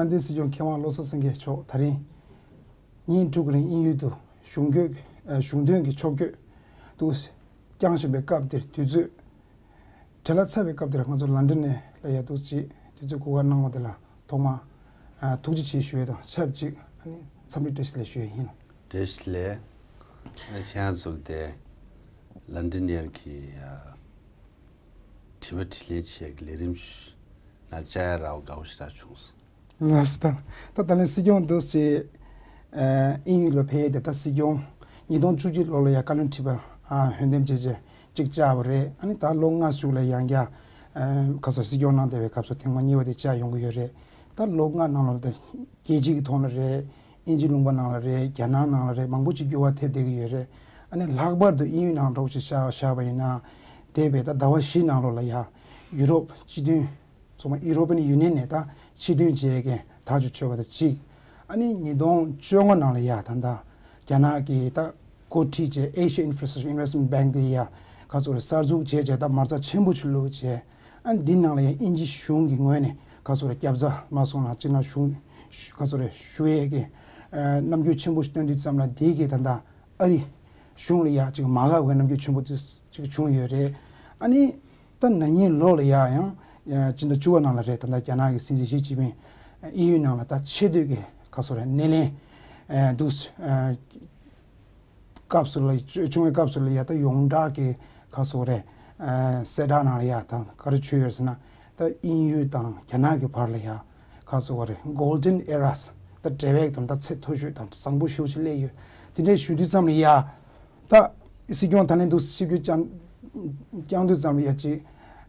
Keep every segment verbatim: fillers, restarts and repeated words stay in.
དེ་སྲིད་སྐྱོང་མཁས་དབང་བློ་བཟང་སེང་གེ་མཆོག་ད་རིང་ཉིན་དྲུག་རིང་དབྱིན་ཡུལ་དུ་གཞུང་སྐྱོད་ཨ་གཞུང་དོན་གྱི་ཕྱོགས་བསྐྱོད་དུ་བསྐྱངས་བཞིན་པའི་སྐབས་འདིར་དུས་ཚོད་བྲེལ་བ་ཚ་བའི་སྐབས་འདིར་ང་ཚོ་ལན་ཀྲན་ནས་ལ་ཡ་འདུག་ཅིག་དུས་ཚོད་གོ་སྐབས་གནང་བ་དེ་ལ་ཐོག་མར་ཨ་ཐུགས་རྗེ་ཆེ་ཞུ་ཡས་དང་ཆབས་ཅིག་ཨ་ནི་འཚམས་འདྲི་བཀྲ་ཤིས་བདེ་ལེགས་ཞུ་ཡས་ཡིན། བཀྲ་ཤིས་བདེ་ལེགས། ཨ་ཁྱེད་རང་ཚོ་དེ་ལན་ཀྲན་ཡར་གྱི་ཨ་དྲི་བ་དྲིས་ལན་བྱེད་ཀྱི་ལས་རིམ་ཞིག་ནང་བཅར་ཡ་རག་པ་དགའ་པོ་ཞེ་དྲག་བྱུང་སོང་། ལགས་སོ། ད་ད་ལན་སྲིད་སྐྱོང་འདུག་ཅེས་ཨ་དབྱིན་ཡུལ་ལ་ཕེབས་ཡས་དེ་ད་སྲིད་སྐྱོང་ཉིས་སྟོང་བཅུ་གཅིག་ལོ་ལ་ཡ་བཀའ་བློན་ཁྲི་པ་ཨ་འོས་འདེམས་བྱས་བྱས་གཅིག་བཅར་བ་རེད། ཨ་ནི་ད་ལོ་ལྔ་གཞུག་ལ་ཡང་བསྐྱར་ཨ་ཁ་སོ་སྲིད་སྐྱོང་གནང་བསྡད་པའི་སྐབས་སུ་ཐེངས་མ་གཉིས་པ་དེ་བཅར་ཡོང་གི་ཡོད་རེད། ད་ལོ་ལྔ་ནང་ལ་ད་རྒྱལ་སྤྱི་གི་ཐོག་ལ་རེད། དབྱིན་ཇི་ལུང་པ་ནང་ལ་རེད། རྒྱ་ནག་ནང་ལ་རེད། མང་པོ་ཅིག་འགྱུར་བ་ཐེབས་བསྡད་ཀྱི་ཡོད་རེད། ཨ་ནི་ལྷག་པར་དུ་དབྱིན་ཡུལ་ནང་འགྲོ་ཅིག་བཞག་བཞག་པ་ཡིན་ན། འདས་པའི་ད་ཟླ་བ་བཞི་ནང་ལོགས་ལ་ཡ་ཡུ་རོབ་སྤྱི་མཐུན་ཚོགས་པ་European Union ནས་ད་ཕྱིར་འདོན་བྱེད་མཁན་ཐག་གཅོད་བྱས་པ་དང་གཅིག་ཨ་ནི་ཉིས་སྟོང་བཅོ་ལྔ་ནང་ལ་ཡ་ད་ལྟ་རྒྱ་ནག་གི་ད་འགོ་ཁྲིད་བྱས་Asia Infrastructure Investment Bank དེ་ཡ་ག་ཚོད་རེད་གསར་འཛུགས་བྱས་བྱས་ད་མ་རྩ་ཆེན་པོ་ཞིག་བླུགས་བྱས། ཨ་ནི་འདི་ནང་ལ་ཡང་དབྱིན་ཇི་གཞུང་གི་ངོས་ནས་ག་ཚོད་རེད་སྐྱབས་བཅོལ་མ་སོང་ན་སྤྱིར་ན་གཞུང་ག་ཚོད་རེད་ཞུ་ཡས་ཀྱི་ཨ་རྣམ་འགྱུར་ཆེན་པོ་ཞིག་སྟོན་དུས་ཙམ་ལ་འདི་གི་ད་ལྟ་ཨ་རི་གཞུང་ལ་ཡ་ཅིག་མ་དགའ་བའི་རྣམ་འགྱུར་ཆེན་པོ་ཅིག་བྱུང་ཡོད་རེད། ཨ་ནི་ད་ན་ནིང་ལོ་ལ་ཡ་ཡང་ཨ་སྤྱི་ཟླ་བཅུ་པ་ནང་ལ་རེད་ད་ལྟ་རྒྱ་ནག་གི་སྲིད་འཛིན་ཞི་ཅིན་ཕིང་དབྱིན་ཡུལ་ནང་ལ་ད་ཆེ་བསྟོད་ཀྱི་ག་ཚོད་རེད་སྣེ་ལེན་ཨ་འདུག་ཨ། སྐབས་སུ་ལ་བྱུང་བའི་སྐབས་སུ་ལ་ཡ་ད་ཡོངས་གྲགས་ཀྱི་ག་ཚོད་རེད་ཨ་གསལ་བསྒྲགས་ནང་ལ་ཡ་ད་ག་རེ་བྱུང་ཡོད་ཟེར་ན། ད་དབྱིན་ཡུལ་དང་རྒྱ་ནག་གི་བར་ལ་ཡ་ག་ཚོད་རེད་Golden Eras ད་འབྲེལ་བའི་དོན་དག་ཚད་མཐོ་ཤོས་དང་བཟང་པོ་ཞེ་པོ་ཅིག་སླེབས་ཡོད། དེ་འདྲའི་ཞུ་དུས་ཙམ་ལ་ཡ་ད་སྲིད་སྐྱོང་ད་ལན་འདུག་ཆིབས་བསྒྱུར་བསྐྱངས་བསྐྱངས་དུས་ཙམ་ལ་ཡ་ཅིག་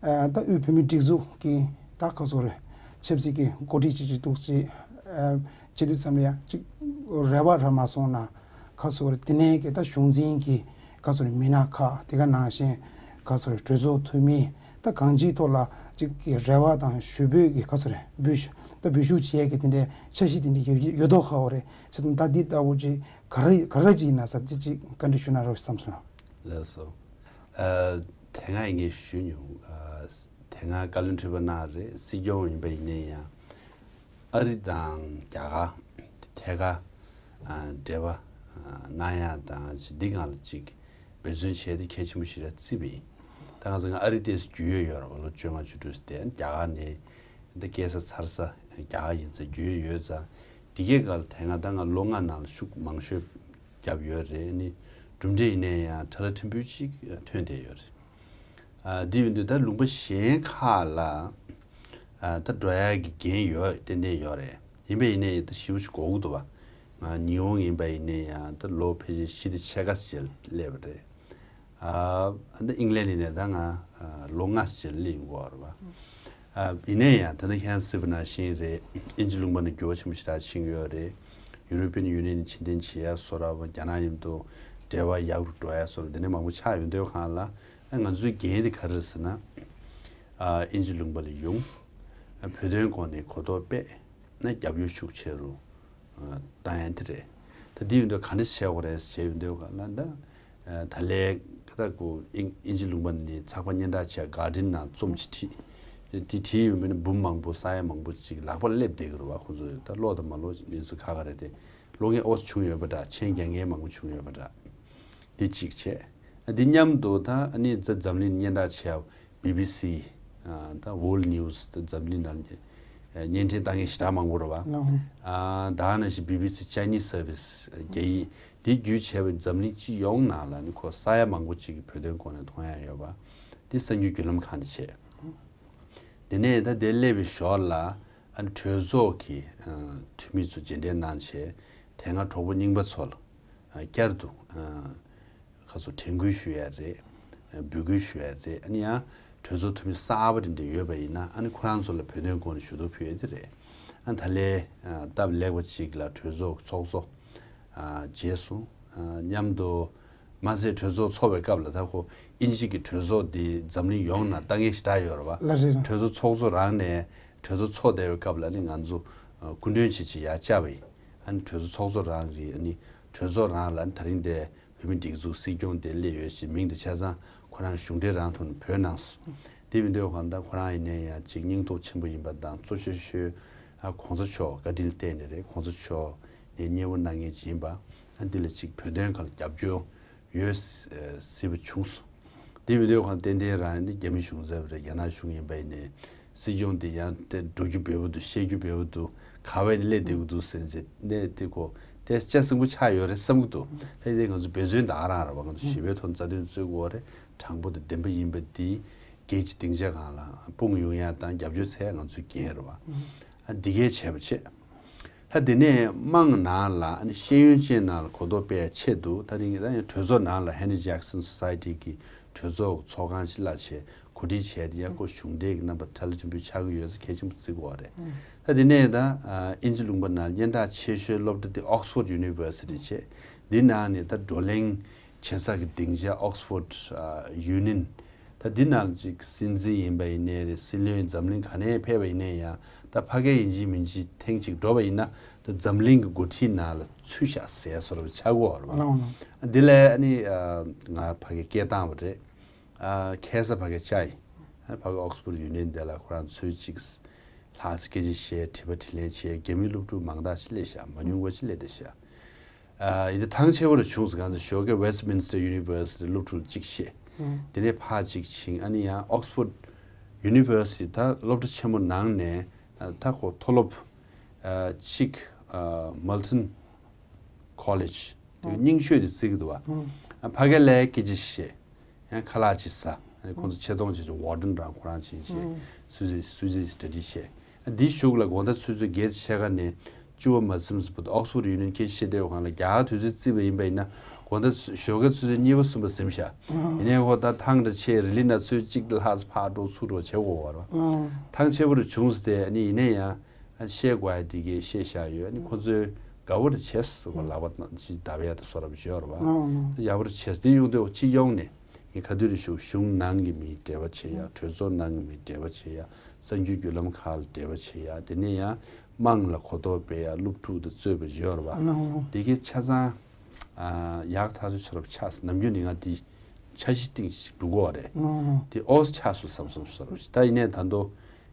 ཨ་ད་དབུས་བོད་མིའི་སྒྲིག་འཛུགས་ཀྱི་ད་ག་ཚོད་རེད་ཆབ་སྲིད་ཀྱི་འགོ་ཁྲིད་ཅིག་ཅིག་འདུག་ཅིག་ཨ་བྱེད་དུས་ཙམ་ལ་ཡ་ཅིག་རེ་བ་རག་མ་སོང་ན། ག་ཚོད་རེད་དེ་ནས་ཀྱི་ད་གཞུང་འཛིན་གྱི་ག་ཚོད་རེད་མི་སྣ་ཁག་དེ་ག་ནང་བཞིན་ག་ཚོད་རེད་གྲོས་ཚོགས་འཐུས་མི་ད་གང་ཅིའི་ཐོག་ལ་ཅིག་གི་རེ་བ་དང་ཞུ་འབོད་ཀྱི་ག་ཚོད་རེད་འབུལ་ཞུ་ད་འབུལ་ཞུ་བྱེད་ཀྱི་དེ་འདྲའི་འཆར་གཞི་དེ་འདྲ་ཡོད་ཡོད་མདོག་ཁ་པོ་རེད་ཟེར་ད་འདི་ལྟ་བུ་ཅིག་ག་རེ་ག་རེ་ཅིག་ཡིན་ན་ས་འདི་ཅིག་བཀའ་འདྲི་ཞུ་ན་རོགས་བསམ་སོང་། ལགས་སོ། ཨ་དེ་སྔ་ངས་ཞུས་མྱོང་། ཨ་དེ་སྔ་བཀའ་བློན་ཁྲི་པ་གནང་རེད་སྲིད་སྐྱོང་ཡིན་པ་ཡིན་ནའི་ཡང་། ཨ་རི་དང་རྒྱ་གར་ཐད་ཀར་ཨ་འབྲེལ་བ་ཨ་གནང་ཡག་དང་འདི་སྒང་ལ་ཅིག་འབད་བརྩོན་བྱས་ཏེ་གལ་ཆེན་པོ་ཞིག་རེད་བརྩིས་པ་ཡིན། ད་ང་ཚོ་ང་ཨ་རི་ཏོག་ཙམ་རྒྱུས་ཡོད་ཡོད་རེད་བ། ལོ་བཅོ་ལྔ་བཅུ་དྲུག་ཙམ་དེ་རྒྱ་གར་ནས་ད་སྐྱེས་ས་འཚར་ས་རྒྱ་གར་ཡིན་ཙང་རྒྱུས་ཡོད་ཡོད་ཙང་འདི་གའི་སྒང་ལ་དེ་སྔ་ད་ང་ལོ་ལྔ་ནང་ལ་ཤུགས་མང་ཤོས་བརྒྱབ་ཡོད་རེད། ནི་གྲུབ་འབྲས་ཡིན་ནའི་ཡང་ཁྲ་ལ་ཕྲན་བུ་ཅིག་ཐོན་བསྡད་ཡོད་རེད། ཨ་འདི་ཡིན་དུས་ད་ལུང་པ་གཞན་ཁག་ལ་ཨ་ད་འགྲོ་ཡག་གི་འགན་ཡོད་ཏན་ཏན་ཡོད་རེད། ཡིན་པ་ཡིན་ནའི་ད་ཞེ་པོ་ཅིག་འགོར་གི་འདུག་བ། ང་ཉི་ཧོང་ཡིན་པ་ཡིན་ནའི་ཡང་ད་ལོ་ཕལ་ཆེར་བཞི་དང་ཕྱེད་ཀ་ཙམ་སླེབས་པ་རེད། ཨ་ད་ཨིང་ལན་ཡིན་ནའི་ད་ང་ལོ་ལྔ་ཙམ་སླེབས་ཡོང་གི་ཡོད་རེད་བ། ཨ་ཡིན་ནའི་ཡང་ད་ལྟ་ཁྱེད་རང་གཟིགས་པ་ནང་བཞིན་རེད། དབྱིན་ཇི་ལུང་པ་ནས་འགྱུར་བ་ཆེན་པོ་ཞེ་དྲག་ཕྱིན་ཡོད་རེད། ཡུ་རོ་པི་ཡན་ཡུ་ནི་ཡན་ནས་ཕྱིར་འཐེན་བྱེད་ཡ་བཟོ་འདྲ་བ། རྒྱ་ནག་མཉམ་དུ་འབྲེལ་བ་ཡག་རུ་འགྲོ་ཡ་བཟོ་འདྲ་དེ་འདྲ་མང་པོ་ཆགས་ཡོང་དུས་སྒང་ལ་ཨ་ང་ཚོའི་འགན་དེ་ག་རེ་རེད་ཟེར་ན། ཨ་དབྱིན་ཇི་ལུང་པ་ལ་ཡོང་། ཨ་བོད་དོན་སྐོར་ནས་གོ་རྟོགས་སྤེལ་ན་རྒྱབ་སྐྱོར་ཤུགས་ཆེ་རུ་ཨ་བཏང་ཡ་དེ་རེད། ད་འདི་ཡིན་དུས་ག་འདྲ་བྱེད་དགོས་རེད་ཟེར་བྱས་ཡོང་དུས་སྒང་ལ་ད། ད་ལས་ཀ་ད་ཁོ་དབྱིན་དབྱིན་ཇི་ལུང་པ་ནས་ཚགས་པར་སྙན་གྲགས་ཆེ་གྷར་ཌེན་ནང་རྩོམ་ཅིག་བྲིས། དེ་དེ་བྲིས་ཡོང་དུས་ནི་འབུམ་མང་པོ་ས་ཡ་མང་པོ་ཅིག་ལག་པར་སླེབས་བསྡད་ཀྱི་རེད་བ། ཁོ་ཚོ་ད་ཀློག་དང་མ་ཀློག་གནས་ཚུལ་ཁག་ཁག་རེད་དེ། ཀློག་མཁན་ཨོ་ཙམ་བྱུང་ཡོད་པ་འདྲ། མཆན་རྒྱག་མཁན་མང་པོ་བྱུང་ཡོད་པ་འདྲ། འདི་གཅིག་བྱས། འདི་མཉམ་དུ་ད་ཨ་ནི་འཛམ་གླིང་སྙན་གྲགས་ཆེ་བ། བི་བི་སི། ད་World News ད་འཛམ་གླིང་ནང་བརྙན་འཕྲིན་བཏང་མཁན་ཞེ་དྲག་མང་པོ་རེད་བ། ད་ནང་བཞིན་བི་བི་སི་Chinese Service རྒྱ་ཡིག་དེ་བརྒྱུད་བྱས་པའི་འཛམ་གླིང་སྤྱི་ཡོངས་ནང་ལ་ནི་ཁོ་ས་ཡ་མང་པོ་ཅིག་གིས་བོད་དོན་སྐོར་ནས་མཐོང་ཡ་ཡོད་པ། དེ་གསར་འགྱུར་བརྒྱུད་ལམ་ཁག་ནས་བྱས། དེ་ནས་ད་དེ་སླེབས་པའི་ཞོར་ལ་ཨ་ནི་གྲོས་ཚོགས་ཀྱི་འཐུས་མི་ཚོ་མཇལ་འཕྲད་གནང་བྱས། དེ་སྔ་གྲོགས་པོ་རྙིང་པ་ཚོ་ལ་བསྐྱར་དུ་ཁ་སོ་དྲན་སྐུལ་ཞུ་ཡ་རེད། འབོད་སྐུལ་ཞུ་ཡ་རེད། ཨ་ནི་ཡང་གྲོས་ཚོགས་འཐུས་མི་གསར་པ་དེ་འདྲ་ཡོད་པ་ཡིན་ན་ཨ་ནི་ཁོ་རང་ཚོ་ལ་བོད་དོན་སྐོར་ནས་ཞུ་གཏུག་ཕུལ་ཡ་དེ་རེད། ཨ་ད་ལས་སྟབས་ལེགས་པ་ཅིག་ལ་གྲོས་ཚོགས་ཚོགས་གཙོ་རྗེས་སུ་མཉམ་དུ་མ་ཟད་གྲོས་ཚོགས་ཚོགས་པའི་སྐབས་ལ་ད་ཁོ་དབྱིན་ཇི་གི་གྲོས་ཚོགས་འདི་འཛམ་གླིང་ཡོངས་ནང་ལྟ་མཁན་ཞེ་དྲག་ཡོད་རེད་བ། ལགས་རེད། གྲོས་ཚོགས་ཚོགས་གཙོ་རང་ནས་གྲོས་ཚོགས་ཚོགས་བསྡད་པའི་སྐབས་ལ་ནི་ང་ཚོ་སྐུ་མགྲོན་བྱེད་ཆེད་ཡར་བཅར་བ་ཡིན། ཨ་ནི་གྲོས་ཚོགས་ཚོགས་གཙོ་རང་གིས་ཨ་ནི་གྲོས་ཚོགས་རང་ལ་ཨ་ནི་ད་རིང་དེ་བོད་མི་སྒྲིག་འཛུགས་སྲིད་སྐྱོང་དེ་སླེབས་ཡོད་ཞེས་མིང་དང་ཆ་ཚང་ཁོ་རང་གཞུང་འབྲེལ་རང་ཐོག་ནས་བོས་གནང་སོང་། དེ་མིན་དུས་གང་ལྟར་ཁོ་རང་ཡིན་ནའི་ཡང་ཅིག་སྙིང་སྟོབས་ཆེན་པོ་ཡིན་པ་དང་གཙོ་ཆེ་ཤོས་ ཨ་གོང་ས་མཆོག་བཀའ་དྲིན་བརྟེན་ནས་རེད། གོང་ས་མཆོག་ནས་མཉེས་པོ་གནང་མཁན་ཅིག་ཡིན་པ། ཨ་འདི་ལ་ཅིག་བོད་དོན་ཁག་ལ་རྒྱབ་སྐྱོར་ཡོད་སྲིད་པ་བྱུང་སོང་། དེ་མི་འདོད་གང་ཏན་ཏན་རང་འདི་རྒྱ་མི་གཞུང་ཚབ་རེད། རྒྱ་ནག་གཞུང་ཡིན་པ་ཡིན་ནའི་སྲིད་སྐྱོང་འདི་ཡང་དེ་འགྲོ་རྒྱུ་བེའུ་འདུག་བཤད་རྒྱུ་བེའུ་འདུག་ག་བས་ནས་སླེབས་བསྡད་ཀྱི་འདུག་ཟེར་ནས་དེ་གོ་དེ་ལྕགས་སྲིན་པོ་ཆགས་ཡོད་རེད་བསམ་གྱི་འདུག་ད་དེ་ང་ཚོ་འབད་བརྩོན་ད་ག་རང་རེད་བ། ང་ཚོ་ཞི་བའི་ཐོག་རྩ་དོན་རྩོད་དགོས་རེད། དྲང་པོ་དང་བདེན་པ་ཡིན་པ་འདི་རྒྱལ་སྤྱི་སྡིངས་ཆ་སྒང་ལ་སྤུངས་ཡོང་ཡ་དང་རྒྱབ་སྐྱོར་འཚོལ་ཡ་ང་ཚོའི་འགན་རེད་བ། ཨ་འདི་གས་བྱས་པ་བྱས། ད་དེ་ནས་དམངས་ནང་ལ་ཨ་ནི་ཤེས་ཡོན་ཅན་ནང་ལ་གོ་རྟོགས་སྤེལ་ཆེད་དུ་ད་རིང་ད་ཡང་གྲོས་ཚོགས་ནང་ལ་Henry Jackson Society གི་གྲོས་ཚོགས་ཚོགས་ཁང་ཞིག་ལ་བྱས་གོ་སྒྲིག་བྱས་ཏེ་ཡང་ཁོ་གཞུང་འབྲེལ་གྱི་རྣམ་པ་ཐལ་ཆེན་པོ་ཆགས་ཀྱི་ཡོད་ཚེ་གལ་ཆེན་པོ་བརྩི་དགོས་པ་རེད། ད་དེ་ནས་ད་ཨ་དབྱིན་ཇི་ལུང་པ་ནང་སྙན་གྲགས་ཆེ་ཤོས་སློབ་གྲྭ་དེ་Oxford University བྱས། འདི་ནང་ནས་ད་བགྲོ་གླེང་བྱེད་ས་གི་སྡིངས་ཆ་Oxford ཨ་Union ད་འདི་ནང་ཅིག་སྲིད་འཛིན་ཡིན་པ་ཡིན་ནའི་རེད། སྲིད་བློན་འཛམ་གླིང་ག་ནས་ཕེབས་པ་ཡིན་ནའི་ཡང་ད་ཕ་གིར་ཡིན་གཅིག་མིན་གཅིག་ཐེངས་གཅིག་འགྲོ་བ་ཡིན་ན་ད་འཛམ་གླིང་གི་འགོ་ཁྲིད་ནང་ལ་ཚུད་ཤག་ཟེར་བཟོ་འདྲ་ཆགས་ཀྱི་ཡོད་རེད་བ། ལགས་འོང་། འདི་ལས་ཨ་ནི་ཨ་ང་ཕ་གིར་སྐད་བཏང་བ་རེད། ཨ་ཁ་སང་ཕ་གིར་བཅར་ཡིན། ཨ་ཕ་གིར་Oxford Union འདི་ལ་ཁོ་རང་ཚོས་ཅིག་ལྷག་སྐད་ཆ་བཤད། དྲི་བ་དྲིས་ལན་བྱས། རྒྱ་མིའི་སློབ་ཕྲུག་མང་དག་ཅིག་སླེབས་ཤག་མ་ཉུང་བ་ཅིག་སླེབས་བསྡད་ཤག་ཨ་ཡིན་ཏེ་ཐང་ཆེ་བོ་རུ་བྱུང་ཟེར། གང་ཟེར་ཞོགས་ཀས་Westminster University སློབ་ཕྲུག་གཅིག་བཤད། ཨང་། དེ་ནས་ཕར་གཅིག་ཕྱིན། ཨ་ནི་ཡང་Oxford University ད་སློབ་གྲྭ་ཆེན་མོ་ནང་ནས་ཨ་ད་ཁོ་མཐོ་སློབ་ཨ་གཅིག་ཨ་Milton College དེ་གི་རྙིང་ཤོས་དེ་བརྩི་གི་འདུག་བ། ཨང་། ཨ་ཕ་གི་ལ་སྐད་ཆ་བཤད། ཡང་ཁ་ལག་ཅིག་ཟ། ཨ་ཁོང་ཚོ་ཆེ་མཐོང་ཆེ་ཆེ་Warden རང་ཁོ་རང་ཕྱིན་བྱས་སུད་སི་སུད་སི་གྲ་སྒྲིག་བྱས། ཨ་འདིའི་གཞུག་ལ་དགོང་དག་ཆུ་ཚོད་བརྒྱད་དང་ཕྱེད་ཀ་ནས་བཅུ་པ་མ་ཟིན་ཙམ་བར་དུ་Oxford Union སྐད་ཆ་བཤད་བསྡད་པའི་སྒང་ལ་རྒྱ་གར་དུས་ཚོད་བརྩིས་པ་ཡིན་པ་ཡིན་ན་དགོང་དག་ཞོགས་ཀའི་ཆུ་ཚོད་གཉིས་པ་གསུམ་པ་ཟིན་ཤག་ཡིན་ནའི་ཁོ་ད་ཐང་འདྲ་ཆེ་རི་ལི་ན་ཚོད་གཅིག་ལ་ལྷག་ཙམ་ཕར་འགྲོ་ཚུར་འགྲོ་བྱེད་དགོས་པ་རེད་བ། ཐང་ཆེ་བོ་རུ་བྱུང་ཟེར་ཏེ་ཨ་ནི་ཡིན་ནའི་ཡང་ཨ་བཤད་དགོས་ཡ་དེ་གས་བཤད་བཞག་ཡོད། ཨ་ནི་ཁོ་ཚོས་དགའ་བོ་རེ་བྱས་སོང་། ལག་པ་ཅིག་བརྡབ་ཡ་དང་བཟོ་འདྲ་པོ་ཅིག་ཡོད་རེད་བ། ཡག་པོ་རེ་བྱས། དེ་ཡོང་དུས་སྤྱི་ཡོངས་ནས་ངས་ག་དུས་རེ་ཞུ། གཞུང་ནང་གི་མི་འབྲེལ་བ་བྱེད་ཡ། གྲོས་ཚོགས་ནང་གི་མི་འབྲེལ་བ་བྱེད་ཡ། གསར་འགྱུར་བརྒྱུད་ལམ་ཁག་ལ་འབྲེལ་བ་བྱེད་ཡ། དེ་ནས་ཡང་དམངས་ལ་གོ་རྟོགས་སྤེལ་ཡ། སློབ་ཕྲུག་དང་རྩོད་པ་ཅིག་ཡོད་རེད་བ། དེ་གས་ཆ་ཚང་ཨ་ཡག་ཐག་ཆོད་ཆོད་རབས་ཆགས་སོང་། ནམ་རྒྱུན་ནི་ང་འདི་འཆར་གཞི་སྟེང་ཞིག་འགྲོ་གི་ཡོད་རེད། ལགས་འོང་། དེ་ཨོས་ཆགས་སོང་བསམ་བསམ་བཟོ་འདྲ་ཞིག་ད་ཡིན་ནའི་ད་དུང་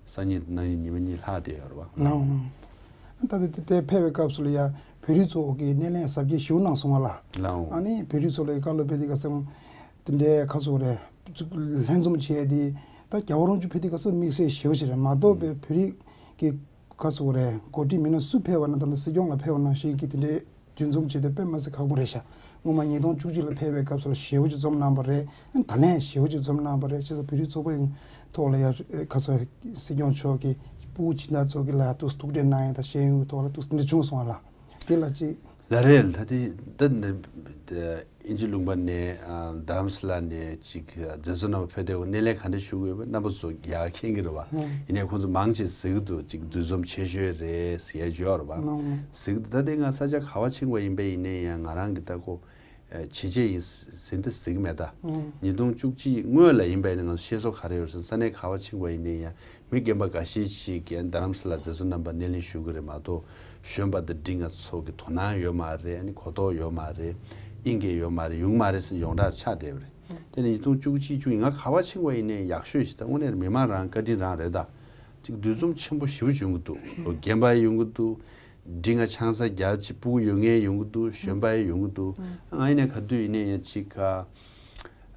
སང་ཉིན་གནངས་ཉིན་ཉི་མ་གཉིས་ལྷག་བསྡད་ཡོད་རེད་བ། ལགས་འོང་། ད་ལྟ་དེ་དེ་ཕེབས་པའི་སྐབས་སུ་ལ་ཡ་བོད་རིགས་ཚོ་གི་སྣེ་ལེན་གཟབ་རྒྱས་ཞེ་པོ་གནང་སོང་བ་ལ། ལགས་འོང་། ཨ་ནི་བོད་རིགས་ཚོ་ལ་བཀའ་སློབ་སྤེལ་དུས་སྐབས་སུ་དེ་འདྲའི་ཁ་སོ་རེ་ལྷན་འཛོམས་བྱས་ཏེ། ད་རྒྱལ་བ་རང་བྱུང་ཕེབས་དུས་སྐབས་སུ་དམིགས་བསལ་ཞེ་པོ་ཞིག་རེད་མ་གཏོགས་པའི་བོད་རིགས་ཀྱི་ག་ཟེར་དགོས་རེད། འགོ་ཁྲིད་མི་སྣ་སུ་ཕེབས་པ་ན་ད་ལྟ་སྲིད་སྐྱོང་ལ་ཕེབས་པ་ནང་བཞིན་གྱི་དེ་འདྲའི་འདུ་འཛོམས་བྱེད་དེ་དཔེ་མི་སྲིད་ཁག་པོ་རེད་ཤག་སྔོན་མ་ཉིས་སྟོང་བཅུ་གཅིག་ལ་ཕེབས་པའི་སྐབས་སུ་ལ་ཞེ་པོ་ཅིག་འཛོམས་གནང་བ་རེད། ད་ལན་ཞེ་པོ་ཅིག་འཛོམས་གནང་བ་རེད། བྱས་ཙང་བོད་རིགས་ཚོགས་པའི་ཐོག་ལ་ཡ་ག་ཟེར་སྲིད་སྐྱོང་མཆོག་གི་སྤུ་གུ་སྦྱིན་བདག་ཚོ་གི་ལ་ཡ་ཏོག་ཙམ་ཐུག་འཕྲད་གནང་ཡ་དང་ཤེས་ཡོན་གྱི་ཐོག་ལ་ཏོག་ཙམ་འདི་འདྲ་བྱུང་སོང་བ་ལ། དེ་ལ་ཅིག་ལ་རེད། ད་དེ་ད་ནི་དབྱིན་ཇི་ལུང་པ་ནས་ཨ་རྡ་རམ་ས་ལ་ནས་ཅིག་མཛད་གཙོ་རྣམ་པ་ཕེབས་དུས་སྣེ་ལེན་ག་འདྲ་ཞུ་དགོས་པ་རྣམ་པ་ཚོ་ཡག་མཁྱེན་གྱི་རེད་བ། ཡིན་ནའི་ཁོང་ཚོ་མང་ཆེ་གཟིགས་འདུག་ཅིག་འདུ་འཛོམས་ཆེ་ཤོས་རེད་ཟེར་ཡ་ཅིག་ཡོད་རེད་བ། གཟིགས་འདུག་ད་དེ་ང་ས་ཆ་ག་བ་ཕྱིན་པ་ཡིན་པ་ཡིན་ནའི་ཡང་ང་རང་གི་ད་ཁོ་བྱས་རྗེས་ཡིན་ཟིན་ད་གཟིགས་མེད་ད། ཉིས་སྟོང་བཅུ་གཅིག་སྔོན་ལ་ཡིན་པ་ཡིན་ན་ང་ཚོ་ཤེས་སོ་ག་རེ་ཡོད་ཟེར་ས་གནས་ག་བ་ཕྱིན་པ་ཡིན་ནའི་ཡང་མི་རྒན་པ་འགའ་ཤས་ཅིག་གིས་རྡ་རམ་ས་ལ་མཛད་གཙོ་རྣམ་པ་སྣེ་ལེན་ཞུ་གི་རེད་མ་གཏོགས་གཞོན་པ་དང་འབྲིང་བ་ཚོ་གི་དོ་སྣང་ཡོད་མ་རེད། ཨ་ནི་གོ་རྟོགས་ཡོད་མ་རེད། དབྱིན་སྐད་ཡོད་མ་རེད། ཡོང་མ་རེད་ཟེར་ཡོངས་གྲགས་ཆགས་བསྡད་པ་རེད། དེ་ནས་ཉིས་སྟོང་བཅུ་གཅིག་བཅུ་གཉིས་ང་ག་བ་ཕྱིན་པ་ཡིན་ནའི་ཡག་ཤོས་ཤིག་ད་དངོས་གནས་མི་མང་རང་བཀའ་དྲིན་རང་རེད་ད། ཅིག་འདུ་འཛོམས་ཆེན་པོ་ཞེ་པོ་ཅིག་ཡོང་གི་འདུག་རྒན་པ་ཡོང་གི་འདུག་འབྲིང་བ་ཆང་ས་རྒྱག་ཅིག་སྤུ་གུ་ཡོད་མཁན་ཡོང་གི་འདུག་གཞོན་པ་ཡང་ཡོང་གི་འདུག་ང་ཡིན་ནའི་ག་དུས་ཡིན་ནའི་ཡང་ཅིག་ག་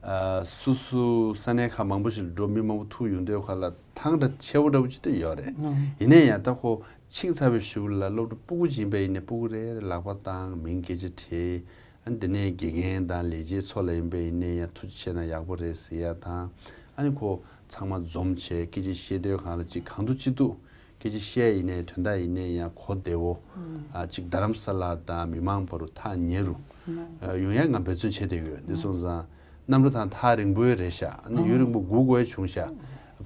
ཨ་སོ་སོ་ས་གནས་ཁག་མང་པོ་ཞིག་ལ་འགྲོ་མི་མང་པོ་ཐུག་ཡོང་དུས་ཁ་ལ་ཐང་འདྲ་ཆེ་བོ་འདྲ་བོ་ཅིག་ཏུ་ཡོད་རེད། ཡིན་ནའི་ཡང་ད་ཁོ་ཕྱིན་ཚར་བའི་གཞུག་ལ་སློབ་གྲྭ་སྤུ་གུ་ཅིག་ཡིན་པ་ཡིན་ནའི་སྤུ་གུ་རེ་རེ་ལག་པ་བཏང་མིང་སྐད་ཆ་དྲིས། ཨ་ནི་དེ་ནས་དགེ་རྒན་དང་ལས་བྱེད་ཚོ་ལ་ཡིན་པ་ཡིན་ནའི་ཡང་ཐུགས་རྗེ་ཆེ་གནང་ཡག་པོ་རེད་ཟེར་ཡ་དང་། ཨ་ནི་ཁོ་ཚང་མ་འཛོམས་བྱས་སྐད་ཆ་བཤད་དུས་སྒང་ལ་ཅིག་གང་ཐུབ་ཅི་ཐུབ་སྐད་ཆ་བཤད་ཡིན་ནའི་དོན་དག་ཡིན་ནའི་ཡང་གོ་བདེ་བོ། ཨ་ཅིག་རྡ་རམ་ས་ལ་དང་མི་མང་བར་དུ་ཐག་ཉེ་རུ་ཨ་ཡོང་ཡ་ང་འབད་བརྩོན་བྱེད་བསྡད་ཡོད། འདི་སོང་ཙང་གནམ་གྲུ་དང་ཐག་རིང་པོ་རེད་ཤག་ཨ་ནི་ཡུན་རིང་པོ་སྒུག་དགོས་བྱུང་ཤག་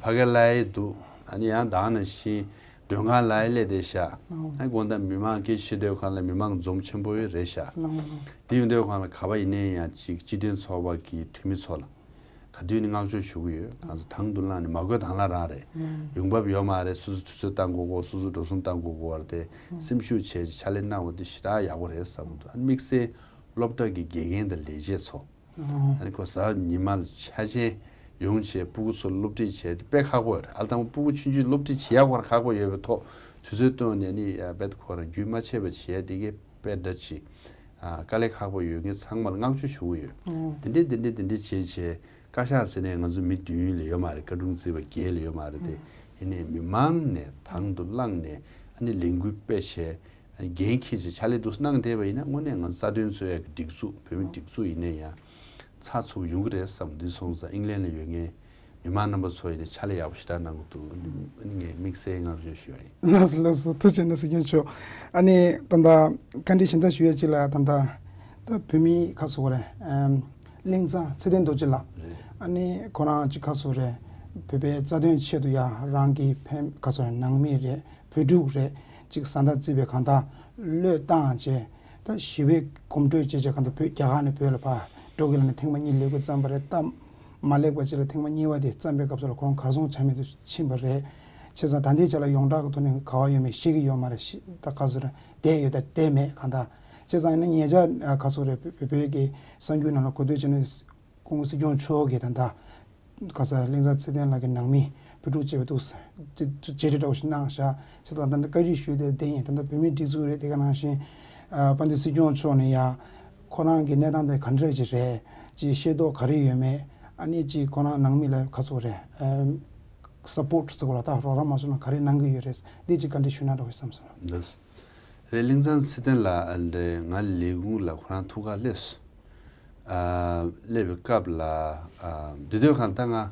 ཕ་གི་ལ་ཡི་འདུག་ཨ་ནི་ཡང་ད་ག་ནང་བཞིན་མགྲོན་ཁང་ལ་ཡི་སླེབས་བསྡད་ཤག་ཨ་ནི་དགོང་དག་མི་མང་སྐད་ཆ་བཤད་དུས་སྒང་ལ་མི་མང་འཛོམས་ཆེན་པོ་རེད་ཤག་དེ་ཡོང་དུས་སྒང་ལ་ག་པར་ཡིན་ནའི་ཡང་ཅིག་སྤྱི་མཐུན་ཚོགས་པ་གི་འཐུས་མི་ཚོ་ལ། ག་དུས་ནས་བསྔགས་བརྗོད་ཞུ་གི་ཡོད། གང་ཟེར་དང་དུ་བླངས་ནས་མ་དགོས་དང་བླངས་རང་རེད། ཡོང་འབབ་ཡོད་མ་རེད། སོ་སོ་དུས་ཚོད་བཏང་དགོས་གོ་སོ་སོ་འགྲོ་སོང་བཏང་དགོས་གོ་བར་དེ་སེམས་ཤུགས་བྱས་ཕྱག་ལས་གནང་བ་དེ་ཞེ་དྲག་ཡག་པོ་རེད་བསམ་གི་འདུག་ཨ་ནི་དམིགས་བསལ་སློབ་གྲྭ་གི་དགེ་རྒན་དང་ལས་བྱེད་ཚོ་ཨ་ནི་ཁོ་གཟའ་ཉི་མ་ལ་ཆ་ཆེན་ཡོང་བྱས་སྤུ་གུ་ཚོ་སློབ་ཁྲིད་བྱས་དེ་དཔེ་ཁག་པོ་རེད། ཨ་དང་པོ་སྤུ་གུ་ཆུང་ཆུང་སློབ་ཁྲིད་བྱེད་ཡག་པར་ཁག་པོ་ཡོད་པའི་ཐོག་ དུས་ཚོད་བཏོན་ནས་ནི་རྦད་ཁོ་རང་རྒྱུན་མ་ཆད་པ་བྱས་དེ་གས་དཔེ་འདྲ་ཅིག་དཀའ་ལས་ཁག་པོ་ཡོད་མཁན་ཚང་མ་ལ་བསྔགས་བརྗོད་ཞུ་གི་ཡོད། དེ་འདྲས་དེ་འདྲས་དེ་འདྲས་བྱས་བྱས་བཀའ་ཤག་ཟེར་ནས་ང་ཚོ་མི་བདུན་ལས་ཡོད་མ་རེད། བཀའ་དྲུང་རྩིས་པ་བརྒྱད་ལས་ཡོད་མ་རེད་དེ། ཡིན་ནའི་མི་མང་ནས་དང་དུ་བླངས་ནས་ཨ་ནི་ལས་འགུལ་སྤེལ་བྱས་འགན་འཁྱེར་བྱས་ཕྱག་ལས་འདུག་གནང་བསྡད་པ་ཡིན་ན་དངོས་གནས་ང་ཚོ་རྩ་དོན་རྩོད་ཡག་གི་སྒྲིག་འཛུགས་བོད་མི་སྒྲིག་འཛུགས་ཡིན་ནའི་ཡང་ཚགས་ཚུད་པོ་ཡོང་གི་རེད་བསམ། འདི་སོང་ཙང་ཨིང་ལན་ལ་ཡོད་མཁན་མི་མང་རྣམ་པ་ཚོ་ཡིན་ནའི་ཕྱག་ལས་ཡག་པོ་ཞེ་དྲག་གནང་གི་འདུག་ངས་དམིགས་བསལ་བསྔགས་བརྗོད་ཞུ་ཡ་ཡིན། ལགས་སོ་ལགས་སོ། ཐུགས་རྗེ་ཆེ་གནང་། སྲིད་སྐྱོང་མཆོག་ཨ་ནི་ད་ལྟ་བཀའ་འདྲི་གཞན་དག་ཞུ་ཡ་གཅིག་ལ་ད་ལྟ་ད་བོད་མི་ཁ་སོ་རེད། ཨམ་གླིང་ཚང་ཚེ་བརྟན་རྡོ་རྗེ་ལགས། ཨ་ནི་ཁོ་རང་གཅིག་ཁ་སོ་རེད། བོད་པའི་རྩ་དོན་ཆེད་དུ་ཡ་རང་གི་ཕན་ཁ་སོ་རེད། ནང་མི་རེད། བོད་ཕྲུག་རེད། གཅིག་བཟའ་ཟླ་བརྩིས་པའི་གང་ལྟར་བློས་བཏང་བྱས་ད་ཞི་བའི་གོམ་བགྲོད་བྱས་བྱས་གང་ལྟར་བོད་རྒྱ་གར་ནས་བོད་ལ་ཕར་འགྲོ་གི་ལ་ནས་ཐེངས་མ་གཉིས་ལས་འགུལ་བརྩམས་པ་རེད། སྟབས་མ་ལེགས་པ་ཅིག་ལ་ཐེངས་མ་གཉིས་པ་དེ་བརྩམས་པའི་སྐབས་སུ་ལ་ཁོ་རང་གར་སོང་ཆ་མེད་དུ་ཕྱིན་པ་རེད། བྱས་ཙང་ད་ལྟའི་ཆ་ལ་ཡོངས་གྲགས་ཀྱི་ཐོག་ནས་ག་བ་ཡོད་མེད་ཤེས་ཀྱི་ཡོད་མ་རེད། ཤི་ད་ག་སོ་རེད། བསྡད་ཡོད་ད་བསྡད་མེད་གང་ལྟར། བྱས་ཙང་ཡིན་ན་ཉེ་ཆར་ག་སོ་རེད། བོད་བོད་ཀྱི་གསར་འགྱུར་ནང་ལ་གོ་ཐོས་བྱས་ན་སྐུ་ངོ་སྲིད་སྐྱོང་མཆོག་གིས་ད་ལྟ་ག་ས་གླིང་ཚང་ཚེ་བརྟན་ལགས་ཀྱི་ནང་མི་བུ་ཕྲུག་བཅས་པ་འདུག་ཟེར་བཅར་འདྲི་འདྲ་བོ་ཞིག་གནང་བཞག་ཅེས་དང་། ད་ལྟ་བཀའ་འདྲི་ཞུས་ཏེ་བསྡད་ཡིན། ད་ལྟ་བོད་མིའི་སྒྲིག་འཛུགས་རེད། དེ་ག་ནང་བཞིན་ཨ་དཔལ་ལྡན་སྲིད་སྐྱོང་མཆོག་ནས་ཡ་ཁོ་རང་གི་གནས་སྟངས་དེ་ག་འདྲ་ཅིག་རེད། ཅིག་ཤེས་རྟོགས་ག་རེ་ཡོད་མེད། ཨ་ནི་ཅིག་ཁོ་རང་ནང་མི་ལ་ག་ཚོད་རེད། ཨ་སཔོརྚ་ཟེར་དགོས་ར། ད་རོགས་རམ་མ་སོང་ན་ག་རེ་གནང་གི་ཡོད་རེད། འདི་ཅིག་བཀའ་འདྲི་ཞུས་ན་འདྲ་བོ་བསམ་སོང་། འདུག་རེད། གླིང་ཚང་ཚེ་བརྟན་ལགས་ཨ་འདྲ་ང་ལས་ཁུངས་ལ་ཁོ་རང་ཐུག་ག་སླེབས་སོང་། ཨ་སླེབས་པའི་སྐབས་ལ་ཨ་འདི་དུས་གང་ལྟར་ང་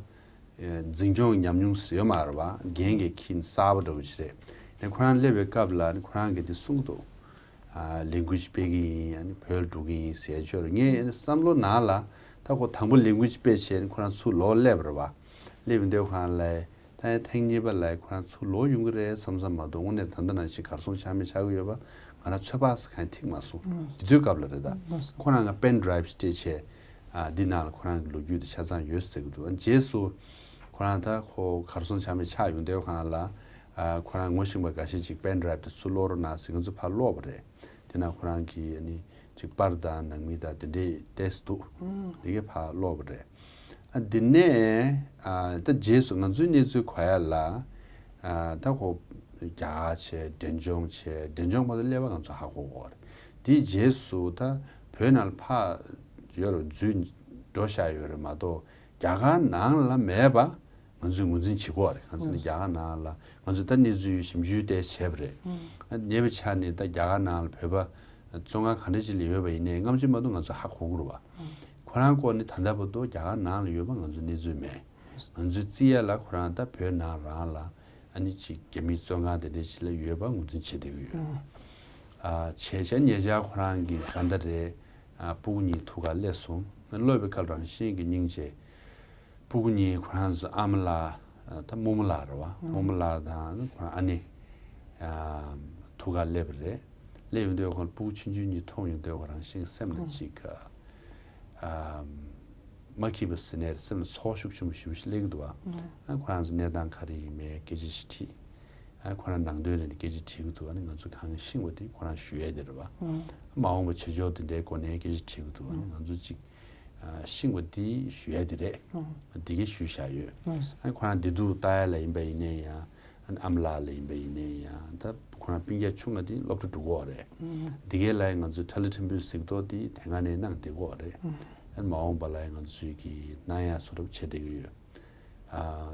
འཛིན་སྐྱོང་ཉམས་མྱོང་ཡོད་མ་རེད་པ། འགན་གྱི་འཁྱེར་གསར་པ་འདྲ་བོ་ཞིག་རེད། ཡང་ཁོ་རང་སླེབས་པའི་སྐབས་ལ་ཁོ་རང་གིས་འདི་གསུངས་འདུག་ཨ་ལས་འགུལ་ཞིག་སྤེལ་གི་ཡིན། ཨ་ནི་བོད་ལ་འགྲོ་གི་ཡིན་ཟེར་ཅོར་ངས་ཨ་ནི་བསམ་བློ་ནང་ལ་ད་ཁོ་དང་པོ་ལས་འགུལ་ཞིག་སྤེལ་བྱས་ནས་ཁོ་རང་ཚུར་ལོག་སླེབས་པ་རེད་པ། སླེབས་པའི་འདོད་ཁང་ལ་ད་ཡང་ཐེངས་གཉིས་པ་ལ་ཁོ་རང་ཚུར་ལོག་ཡོང་གི་རེད་བསམ་བསམ་མ་གཏོགས་དངོས་གནས་ད་ལྟ་ནང་བཞིན་གར་སོང་ཆ་མེད་ཆགས་ཀྱི་ཡོད་པ་ང་རང་ཚོད་དཔག་ས་གང་ཐིག་མ་སོང་། དེ་དུས་སྐབས་ལ་རེད་ད། ཁོ་རང་ང་པེན་ཌ་རའིབ་སྤྲད་བྱས་ཨ་འདི་ནང་ལ་ཁོ་རང་གི་ལོ་རྒྱུས་དེ་ཆ་ཚང་ཡོད་ཟེར་གི་འདུག་ཨ་རྗེས་སུ་ཁོ་རང་ད་ཁོ་གར་སོང་ཆ་མེད་ཆགས་ཡོང་འདོད་ཁང་ལ་ཨ་ཁོ་རང་ངོ་ཤེས་པ་འགའ་ཤས་ཅིག་པེན་ཌ་རའིབ་དེ་ཚུར་སློག་རོགས་གནང་ཟེར་ང་ཚོ་ཕར་སློག་པ་རེད། དེ་ན་ཁོ་རང་གིས་ཨ་ནི་ཅིག་པར་དང་ནང་མི་དང་དེ་འདྲའི་ཏེས་འདུག་དེ་གས་ཕར་སློག་པ་རེད། ཨ་དེ་ནས་ཨ་ད་རྗེས་སུ་ང་ཚོའི་གནས་ཚུལ་གོ་ཡ་ལ་ཨ་ད་ཁོ་རྒྱ་གར་བྱས་འབྲས་ལྗོངས་བྱས་འབྲས་ལྗོངས་མ་གཏོགས་ཀླད་པ་ང་ཚོ་ཧ་གོ་གོ་རེད། དེའི་རྗེས་སུ་ད་བོད་ནང་ལ་ཕར་ཡོད་རུ་འཛུལ་འགྲོ་བཞག་ཡོད་རེད་མ་གཏོགས་རྒྱ་གར་ནང་ལ་མེད་པ། ང་ཚོས་ངོས་འཛིན་བྱེད་དགོས་རེད། གང་ཟེར་ན་རྒྱ་གར་ནང་ལ་ང་ཚོས་ད་གནས་ཚུལ་ཞིབ་འཇུག་དེ་བྱས་པ་རེད། ཉེ་བའི་ཆར་ནས་ད་རྒྱ་གར་ནང་ལ་བོད་པ་བཙོན་ཁང་ག་འདྲ་ཅིག་ལ་ཡོད་པ་ཡིན་ནའི་སྔ་ཕྱི་མ་གཏོགས་ང་ཚོ་ཧ་གོ་གི་རེད་བ། ཁོ་རང་སྐོར་ནས་ད་ལྟ་བར་དུ་རྒྱ་གར་ནང་ལ་ཡོད་པ་ང་ཚོ་གནས་ཚུལ་མེད། ང་ཚོས་བརྩི་ཡ་ལ་ཁོ་རང་ད་བོད་ནང་རང་ལ་ཨ་ནི་ཅིག་རྒྱ་མིའི་བཙོན་ཁང་དེ་འདྲ་ཅིག་ལ་ཡོད་པ་ངོས་འཛིན་བྱེད་བསྡད་ཀྱི་ཡོད། ཨ་བྱས་བྱས་ཉེ་ཆར་ཁོ་རང་གི་བཟའ་ཟླ་རེད། ཨ་སྤུ་གུ་གཉིས་ཐུག་ག་སླེབས་སོང་། སླེབས་པའི་སྐབས་རང་བཞིན་གྱི་སྙིང་རྗེ། སྤུ་གུ་གཉིས་ཁོ་རང་ཚོ་ཨ་མ་ལགས་ད་རྨོ་མོ་ལགས་རེད་བ། རྨོ་མོ་ལགས་དང་ཁོ་རང་ཨ་ནེ་ཐུག་ག་སླེབས་པ་རེད། སླེབས་ཡོང་དུས་ཁོ་སྤུ་གུ་ཆུང་ཆུང་གཉིས་མཐོང་ཡོང་དུས་ཁོ་རང་བཞིན་སེམས་ལ་ཅིག་མ་སྐྱིད་པ་ཟེར་ནས་སེམས་ལ་ཚོར་ཤུགས་ཆེན་པོ་ཞེ་པོ་ཞིག་སླེབས་ཀྱི་འདུག་བ། ཁོ་རང་ཚོ་གནས་སྟངས་ག་རེ་ཡིན་མིན་སྐད་ཆ་ཞིག་དྲིས། ཁོ་རང་ནང་དོན་རེ་ནས་སྐད་ཆ་དྲིས་ཀྱི་འདུག་ཨ་ནི་ང་ཚོ་གང་ཤེས་པ་དེ་ཁོ་རང་ཞུ་ཡས་དེ་རེད་བ། མ་འོངས་པ་བྱེད་ཕྱོགས་དེ་འདྲའི་སྒོ་ནས་སྐད་ཆ་དྲིས་ཀྱི་འདུག་ཨ་ནི་ང་ཚོ་ཅིག་ཤེས་པ་དེ་ཞུ་ཡས་དེ་རེད། དེ་གས་ཞུས་བཞག་ཡོད། ཨ་ནི་ཁོ་རང་བདེ་སྡུག་ལྟ་ཡ་ལ་ཡིན་པ་ཡིན་ནའི་ཡང་ཨ་ནི་ཨ་མ་ལགས་ལ་ཡིན་པ་ཡིན་ནའི་ཡང་ད་ཁོ་རང་སྤུན་ཀྱག་ཆུང་ང་དེ་སློབ་གྲྭ་འགྲོ་གི་ཡོད་རེད། དེ་གས་ལ་ཡང་ང་ཚོས་ཁྲ་ལི་ཕྲན་བུ་གཟིགས་རྟོག་དེ་དེ་སྔ་ནས་གནང་བསྡད་ཀྱི་ཡོད་རེད། ཨ་ནི་མ་འོངས་པ་ལ་ཡང་ང་ཚོས་ཀྱི་གནང་ཡ་བཟོ་འདྲ་བྱེད་བསྡད་ཀྱི་ཡོད།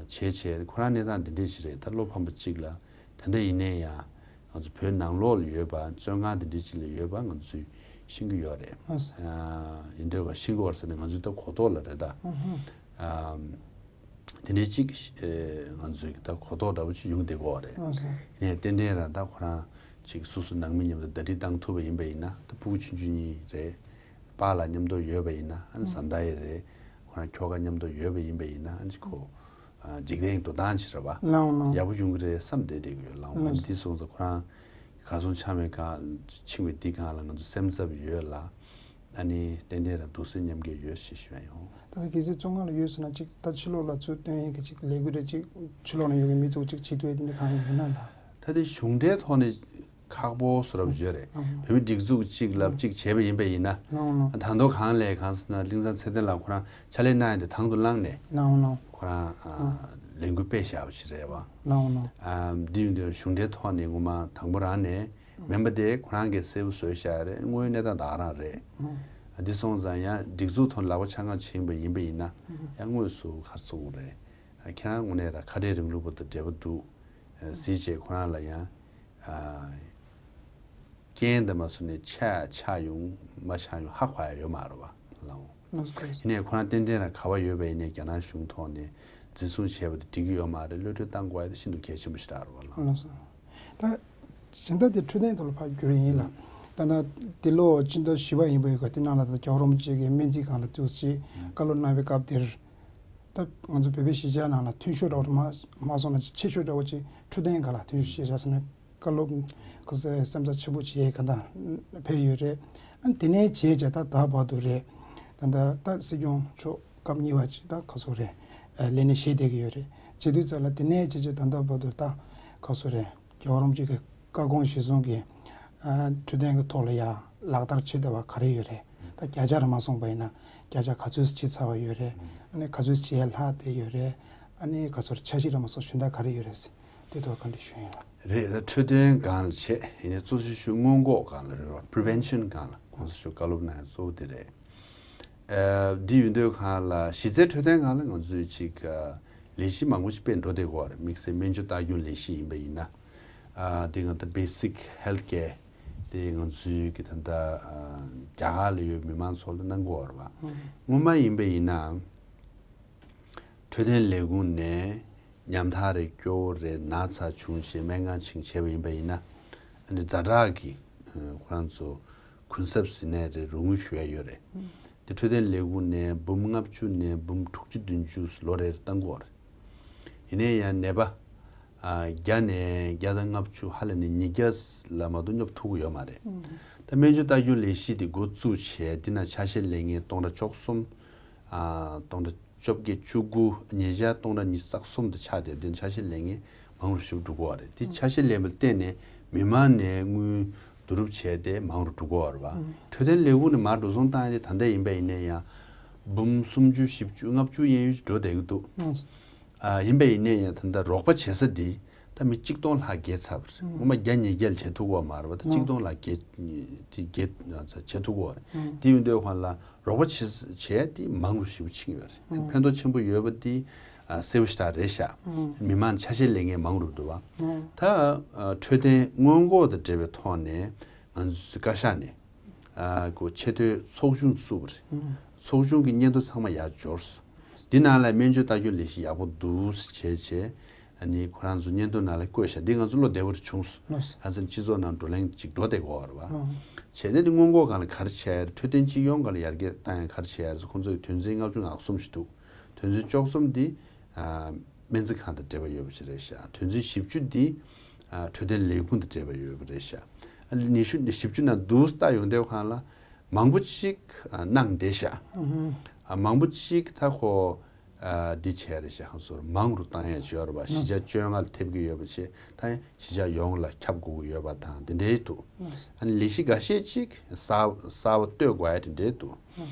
བྱས་བྱས་ཁོ་རང་གནས་སྟངས་འདི་འདྲས་ཞིག་རེད། ད་བློ་ཕམ་པ་གཅིག་ལ་ད་ལྟ་ཡིན་ནའི་ཡང་ང་ཚོ་བོད་ནང་ལོགས་ལ་ཡོད་པ་བཙོན་ཁང་འདི་འདྲས་ཅིག་ལ་ཡོད་པ་ང་ཚོས་ཤེས་ཀྱི་ཡོད་རེད། ཡིན་དུས་ཤེས་ཀྱི་ཡོད་ཟེར་ནས་ང་ཚོས་ད་གོ་རྟོགས་ལ་རེད་ད། དེ་འདྲས་གཅིག་ང་ཚོས་ད་གོ་རྟོགས་འདྲ་པོ་ཅིག་ཡོང་བསྡད་ཀྱི་ཡོད་རེད། ཡིན་ནའི་ཏན་ཏན་རང་ད་ཁོ་རང་ཅིག་སོ་སོ་ནང་མི་མཉམ་དུ་ཟླ་སྒྲིལ་བཏང་ཐུབ་པ་ཡིན་པ་ཡིན་ན་ད་ཕྲུ་གུ་ཆུང་ཆུང་གཉིས་རེད། པཱ་ལགས་མཉམ་དུ་ཡོད་པ་ཡིན་ན་ཨ་ནི་བཟའ་ཟླ་ཡི་རེད། ཁོ་རང་ཁྱོ་ག་མཉམ་དུ་ཡོད་པ་ཡིན་པ་ཡིན་ན་ཨ་ནི་ཁོ་འཇིག་རྟེན་འགྲོ་སྟངས་ཅིག་རེད་བ། ལའང་ལའང་ཡག་པོ་ཡོང་གི་རེད་བསམ་བསྡད་བསྡད་ཀྱི་ཡོད། ལའང་ལའང་འདི་སོང་ཙང་ཁོ་རང་གར་སོང་ཆ་མེད་གང་ཕྱིན་པའི་འདི་སྒང་ལ་ང་ཚོ་སེམས་འཚབ་ཡོད་ལ་ཨ་ནི་ཏན་ཏན་རང་འདུག་སེ་མཉམ་སྐྱེལ་ཡོད་ཞེས་ཞུ་ཡ་ཡོང་། ད་ལྟ་གལ་སྲིད་བཙོན་ཁང་ལ་ཡོད་ཟེར་ན་ཅིག་ད་ཕྱི་ལོགས་ལ་ཚུར་བཏོན་ཡས་ཀྱི་ཅིག་ལས་འགུལ་རེ་ཅིག་ཕྱི་ལོགས་ནས་ཡོད་པའི་མི་ཚོ་ཅིག་བྱེད་ཐུབ་ཡས་དེ་འདྲ་གང་ཡོད་ན་ལ། ད་དེ་གཞུང་འབྲེལ་ཐོག་ནས་ཁག་པོ་བཟོ་འདྲ་བྱས་རེད། བོད་མི་སྒྲིག་འཛུགས་གཅིག་ལབ་གཅིག་བྱས་པ་ཡིན་པ་ཡིན་ན། ད་དུང་གང་ལས་གང་ཟེར་ན་གླིང་ཚང་ཚེ་བརྟན་ལགས་ཁོ་རང་ཕྱག་ལས་གནང་ཡ་དེ་དང་དུ་བླངས་ནས་ཁོ་རང་ ལས་འགུལ་སྤེལ་བཞག་པ་ཞིག་རེད་བ། ལའོ་ལའོ། ཨ་འདི་ཡིན་དུས་གཞུང་འབྲེལ་ཐོག་ནས་ངོ་མ་དང་པོ་རང་ནས་མེམ་བར་དེ་ཁོ་རང་གིས་གསལ་པོ་བཟོས་བཞག་རེད། དངོས་ཡོད་གནས་སྟངས་ད་ག་རང་རེད། ཨ་འདི་སོང་ཙང་ཡང་སྒྲིག་འཛུགས་ཐོག་ལག་པ་འཆང་གང་བྱེད་པ་ཡིན་པ་ཡིན་ན་ཡང་དངོས་སུ་ག་རེ་ཟེར་དགོས་རེད། ཨ་ཁྱེད་རང་དངོས་གནས་ར་ཁ་བྲལ་རིང་ལུགས་པ་དང་འབྲེལ་བ་འདུག་ཨ་གཟི་བརྗིད་ཁོ་རང་ལ་ཡང་ཨ་རྐྱེན་འདི་མ་སོང་ནས་ཆགས་ཆགས་ཡོང་མ་ཆགས་ཡོང་ཧ་གོ་ཡ་ཡོད་མ་རེད་བ་ལའོ། ལགས་སོ། ཡིན་ནའི་ཁོ་རང་ཏན་ཏན་རང་ག་བ་ཡོད་པ་ཡིན་ནའི་རྒྱ་ནག་གཞུང་ཐོག་ནས་འཛིན་བཟུང་བྱས་པ་དེ་འགྲིག་གི་ཡོད་མ་རེད། གློད་གྲོལ་བཏང་དགོས་ཡ་དེ་ཤིན་ཏུ་གལ་ཆེན་པོ་ཞིག་རེད་བ་ལགས། ལགས་སོ། ད་གཞན་དག་དེ་འཕྲོད་བསྟེན་ཐོག་ལ་ཕར་བསྒྱུར་ཡིན་ལ། ད་ལྟ་འདི་ལོ་སྤྱི་ཟླ་བཞི་པ་ཡིན་པ་ཡོད་ག་དེ་ནང་ལ་ད་རྒྱལ་བ་རིན་པོ་ཆེ་གི་སྨན་རྩིས་ཁང་ལ་ཐུགས་རྗེ་ཆེ་བཀའ་སློབ་གནང་བའི་སྐབས་དེར། ད་ང་ཚོ་བོད་པའི་གཞིས་ཆགས་ནང་ལ་མཐུན་ཤོས་འདྲ་བོ་མ་མ་སོང་ན་ཆེ་ཤོས་འདྲ་བོ་ཅིག་འཕྲོད་བསྟེན་སྒང་ལ་མཐུན་ཤོས་ཤེས་བྱ་ཟེར་ནས་བཀའ་སློབ་ཁོ་ཚོས་སེམས་འཚབ་ཆེན་པོ་བྱེད་ག་འདྲ་ཕེབས་ཡོད་རེད། ཨ་དེ་ནས་བྱས་བྱས་ད་ད་བར་དུ་རེད། ད་ད་ད་སྲིད་སྐྱོང་མཆོག་སྐབས་གཉིས་པ་ཅིག་ད་ག་ཚོད་རེད། ཨ་ལས་གནས་བཞེས་བསྡད་ཀྱི་ཡོད་རེད། བྱེད་དུས་ཙམ་ལ་དེ་ནས་བྱས་བྱས་ད་ད་བར་དུ་ད་ག་ཚོད་རེད། རྒྱལ་བ་རིན་པོ་ཆེ་གི་བཀའ་དགོངས་གཞིར་བཟུང་གིས་ཨ་འཕྲོད་བསྟེན་གྱི་ཐོག་ལ་ཡ་ལག་བསྟར་བྱེད་བསྡད་པ་ག་རེ་ཡོད་རེད། ད་བརྒྱ་ཆ་ར་མ་སོང་པ་ཡིན་ན་བརྒྱ་ཆ་ག་ཚོད་བྱེད་ཚར་བ་ཡོད་རེད། ཨ་ནི་ག་ཚོད་བྱེད་ལྷག་བསྡད་ཡོད་རེད། ཨ་ནི་ག་ཚོད་འཆར་གཞི་ར་མ་སོང་གཞན་དག་ག་རེ་ཡོད་རེད་ཟེར་དེ་ཐོག་བཀའ་འདྲི་ཞུ་ཡིན་ལ། རེད། ད་འཕྲོད་བསྟེན་སྒང་ལ་བྱས་ཡིན་ནའི་གཙོ་ཆེ་ཤོས་སྔོན་འགོག་སྒང་ལ་རེད་བ། པི་རི་ཝེན་ཤན་སྒང་ལ་གོང་ས་མཆོག་བཀའ་སློབ་གནང་ཡ་གཙོ་བོ་དེ་རེད། ཨ་འདི་ཡོད་དུས་སྒང་ལ་གཞི་རྩའི་འཕྲོད་བསྟེན་སྒང་ལ་ང་ཚོས་ཅིག་ཨ་ལས་གཞི་མང་པོ་ཞིག་སྤེལ་འགྲོ་བསྡད་ཀྱི་ཡོད་རེད། དམིགས་བསལ་སྨན་བཅོས་ལྟ་སྐྱོང་ལས་གཞི་ཡིན་པ་ཡིན་ན། ཨ་དེ་ང་ད་བྷེ་སིག་ཧེལ་ཐི་ཀེར་དེ་ང་ཚོའི་གི་ད་ལྟ་ཨ་རྒྱ་གར་ལ་ཡོད་མི་མང་ཚོ་ལ་གནང་གི་ཡོད་རེད་བ། སྔོན་མ་ཡིན་པ་ཡིན་ན་འཕྲོད་བསྟེན་ལས་ཁུངས་ནས་ཉམ་ཐག་རེད། སྐྱོ་བོ་རེད། ན་ཚ་བྱུང་བྱས་སྨན་ཁང་ཕྱིན་བྱས་པ་ཡིན་པ་ཡིན་ན། ཨ་ནི་ཛ་དྲག་གི་ཨ་ཁོ་རང་ཚོ་གུན་གསབ་ཟེར་ནའི་རེད། རོགས་དངུལ་ཞུ་ཡ་ཡོད་རེད། དེ་འཕྲོད་བསྟེན་ལས་ཁུངས་ནས་འབུམ་ལྔ་བཅུ་ནས་འབུམ་དྲུག་ཅུ་བདུན་ཅུ་ལོ་རེར་བཏང་གི་ཡོད་རེད། ཡིན་ནའི་ཡང་ནད་པ་ཨ་བརྒྱ་ནས་བརྒྱ་དང་ལྔ་བཅུ་ཧ་ལས་ནས་ཉིས་བརྒྱ་ལ་མ་གཏོགས་སྙོབ་ཐུབ་ཀྱི་ཡོད་མ་རེད། ད་སྨན་བཅོས་ལྟ་སྐྱོང་ལས་གཞི་དེ་འགོ་བཙུགས་བྱས་འདི་ན་ཆ་ཤས་ལེན་མཁན་སྟོང་ཕྲག་བཅུ་གསུམ། ཨ་སྟོང་ཕྲག་བཅོ་བརྒྱད་བཅུ་དགུ། ཉེ་ཆར་སྟོང་ཕྲག་ཉི་ཤུ་རྩ་གསུམ་དུ་ཆགས་བསྡད་དེ་ཆ་ཤས་ལེན་མཁན་མང་རུ་ཞིག་འགྲོ་གི་ཡོད་རེད། དེ་ཆ་ཤས་ལེན་པ་ལ་བརྟེན་ནས་མི་མང་ནས་དངུལ་བསྡུ་རུབ་བྱས་ཏེ་མང་རུ་འགྲོ་གི་ཡོད་རེད་བ། འཕྲོད་བསྟེན་ལས་ཁུངས་ནས་མར་འགྲོ་སོང་བཏང་ཡ་དེ་ད་ལྟ་ཡིན་པ་ཡིན་ན་ཡང་འབུམ་སུམ་ཅུ་བཞི་བཅུ་ལྔ་བཅུ་གཡས་གཡོན་ཞིག་འགྲོ་བསྡད་ཀྱི་འདུག་ཨ་ཡིན་པ་ཡིན་ན་ཡང་ད་ལྟ་རོགས་པ་བྱེད་ས་དེ་ད་མི་གཅིག་སྟོང་ལྷག་བརྒལ་ཚར་བ་རེད། སྔོན་མ་བརྒྱ་ཉིས་བརྒྱ་ལ་བྱེད་ཐུབ་ཀྱི་ཡོད་མ་རེད་བ། ད་གཅིག་སྟོང་ལྷག་བརྒལ་དེ་བརྒལ་ཚར་བྱེད་ཐུབ་ཀྱི་ཡོད་རེད། དེ་ཡིན་དུས་ཁོང་ལ་རོགས་པ་བྱེད་བྱས་དེ་མང་རུ་ཞེ་པོ་ཕྱིན་ཡོད་རེད། ཕན་ཐོགས་ཆེན་པོ་ཡོད་པ་དེ་ཨ་གསལ་པོ་ཞེ་དྲག་རེད་ཤག་མི་མང་ཆ་ཤས་ལེན་མཁན་མང་རུ་འདུག་བ། ད་ཨ་འཕྲོད་བསྟེན་སྔོན་འགོག་དང་འབྲེལ་བའི་ཐོག་ནས་ང་ཚོའི་བཀའ་ཤག་ནས་ཨ་ཁོ་ཆེས་མཐོའི་ཚོགས་ཆུང་བཙུགས་པ་རེད། ཚོགས་ཆུང་གི་སྙན་ཐོ་ཚང་མ་ཡར་འབྱོར་སོང་། འདི་ནང་ལ་སྨན་བཅོས་ལྟ་སྐྱོང་ལས་གཞི་ཡག་པོ་འདུག་ཟེར་བྱས་བྱས། ཨ་ནི་ཁོ་རང་ཚོ་སྙན་ཐོ་ནང་ལ་བཀོད་ཤག་འདི་ང་ཚོ་བློ་བདེ་པོ་རེ་བྱུང་སོང་། ལགས་སོ། ཁ་སང་སྤྱི་ཚོགས་ནང་བགྲོ་གླེང་ཅིག་འགྲོ་བསྡད་ཀྱི་ཡོད་རེད་བ། ཨོ། བྱས་ནས་འདི་སྔོན་འགོག་སྒང་ལ་ག་རེ་བྱས་ཡ་རེད། འཕྲོད་བསྟེན་སྤྱི་ཡོངས་སྒང་ལ་ཡར་རྒྱས་བཏང་ཡ་ག་རེ་བྱས་ཡ་རེད་ཟེར། ཁོང་ཚོ་ཡི་དོན་ཚན་ལྔ་བཅུ་ང་གསུམ་ཞིག་འདུག་དོན་ཚན་བཅུ་གསུམ་འདི་ཨ་སྨན་རྩིས་ཁང་དང་འབྲེལ་བ་ཡོད་པ་ཞིག་རེད་ཤག་དོན་ཚན་བཞི་བཅུ་འདི་ཨ་འཕྲོད་བསྟེན་ལས་ཁུངས་དང་འབྲེལ་བ་ཡོད་པ་རེད་ཤག་ཨ་ནི་ཉི་ཤུ་བཞི་བཅུ་ནང་འདུག་ལྟ་ཡོང་དུས་སྒང་ལ་མང་པོ་ཅིག་ཨ་གནང་བསྡད་ཤག་ཨ་མང་པོ་ཅིག་ད་ཁོ་ཨ་འདི་བྱས་རེད་ཤག་ཧང་སོར་མང་རུ་བཏང་ཡ་ཅིག་ཡོད་རེད་པ། གཞིས་ཆགས་བཅོ་ལྔ་ལ་ཐེབས་ཀྱི་ཡོད་པ་བྱས། ད་ཡང་གཞིས་ཆགས་ཡོངས་ལ་ཁྱབ་དགོས་ཀྱི་ཡོད་པ་དང་དེ་འདྲའི་འདུག་ཨ་ནི་ལས་གཞི་འགའ་ཤས་ཅིག་གསར་གསར་པ་གཏོད་དགོས་ཡ་དེ་འདྲའི་འདུག་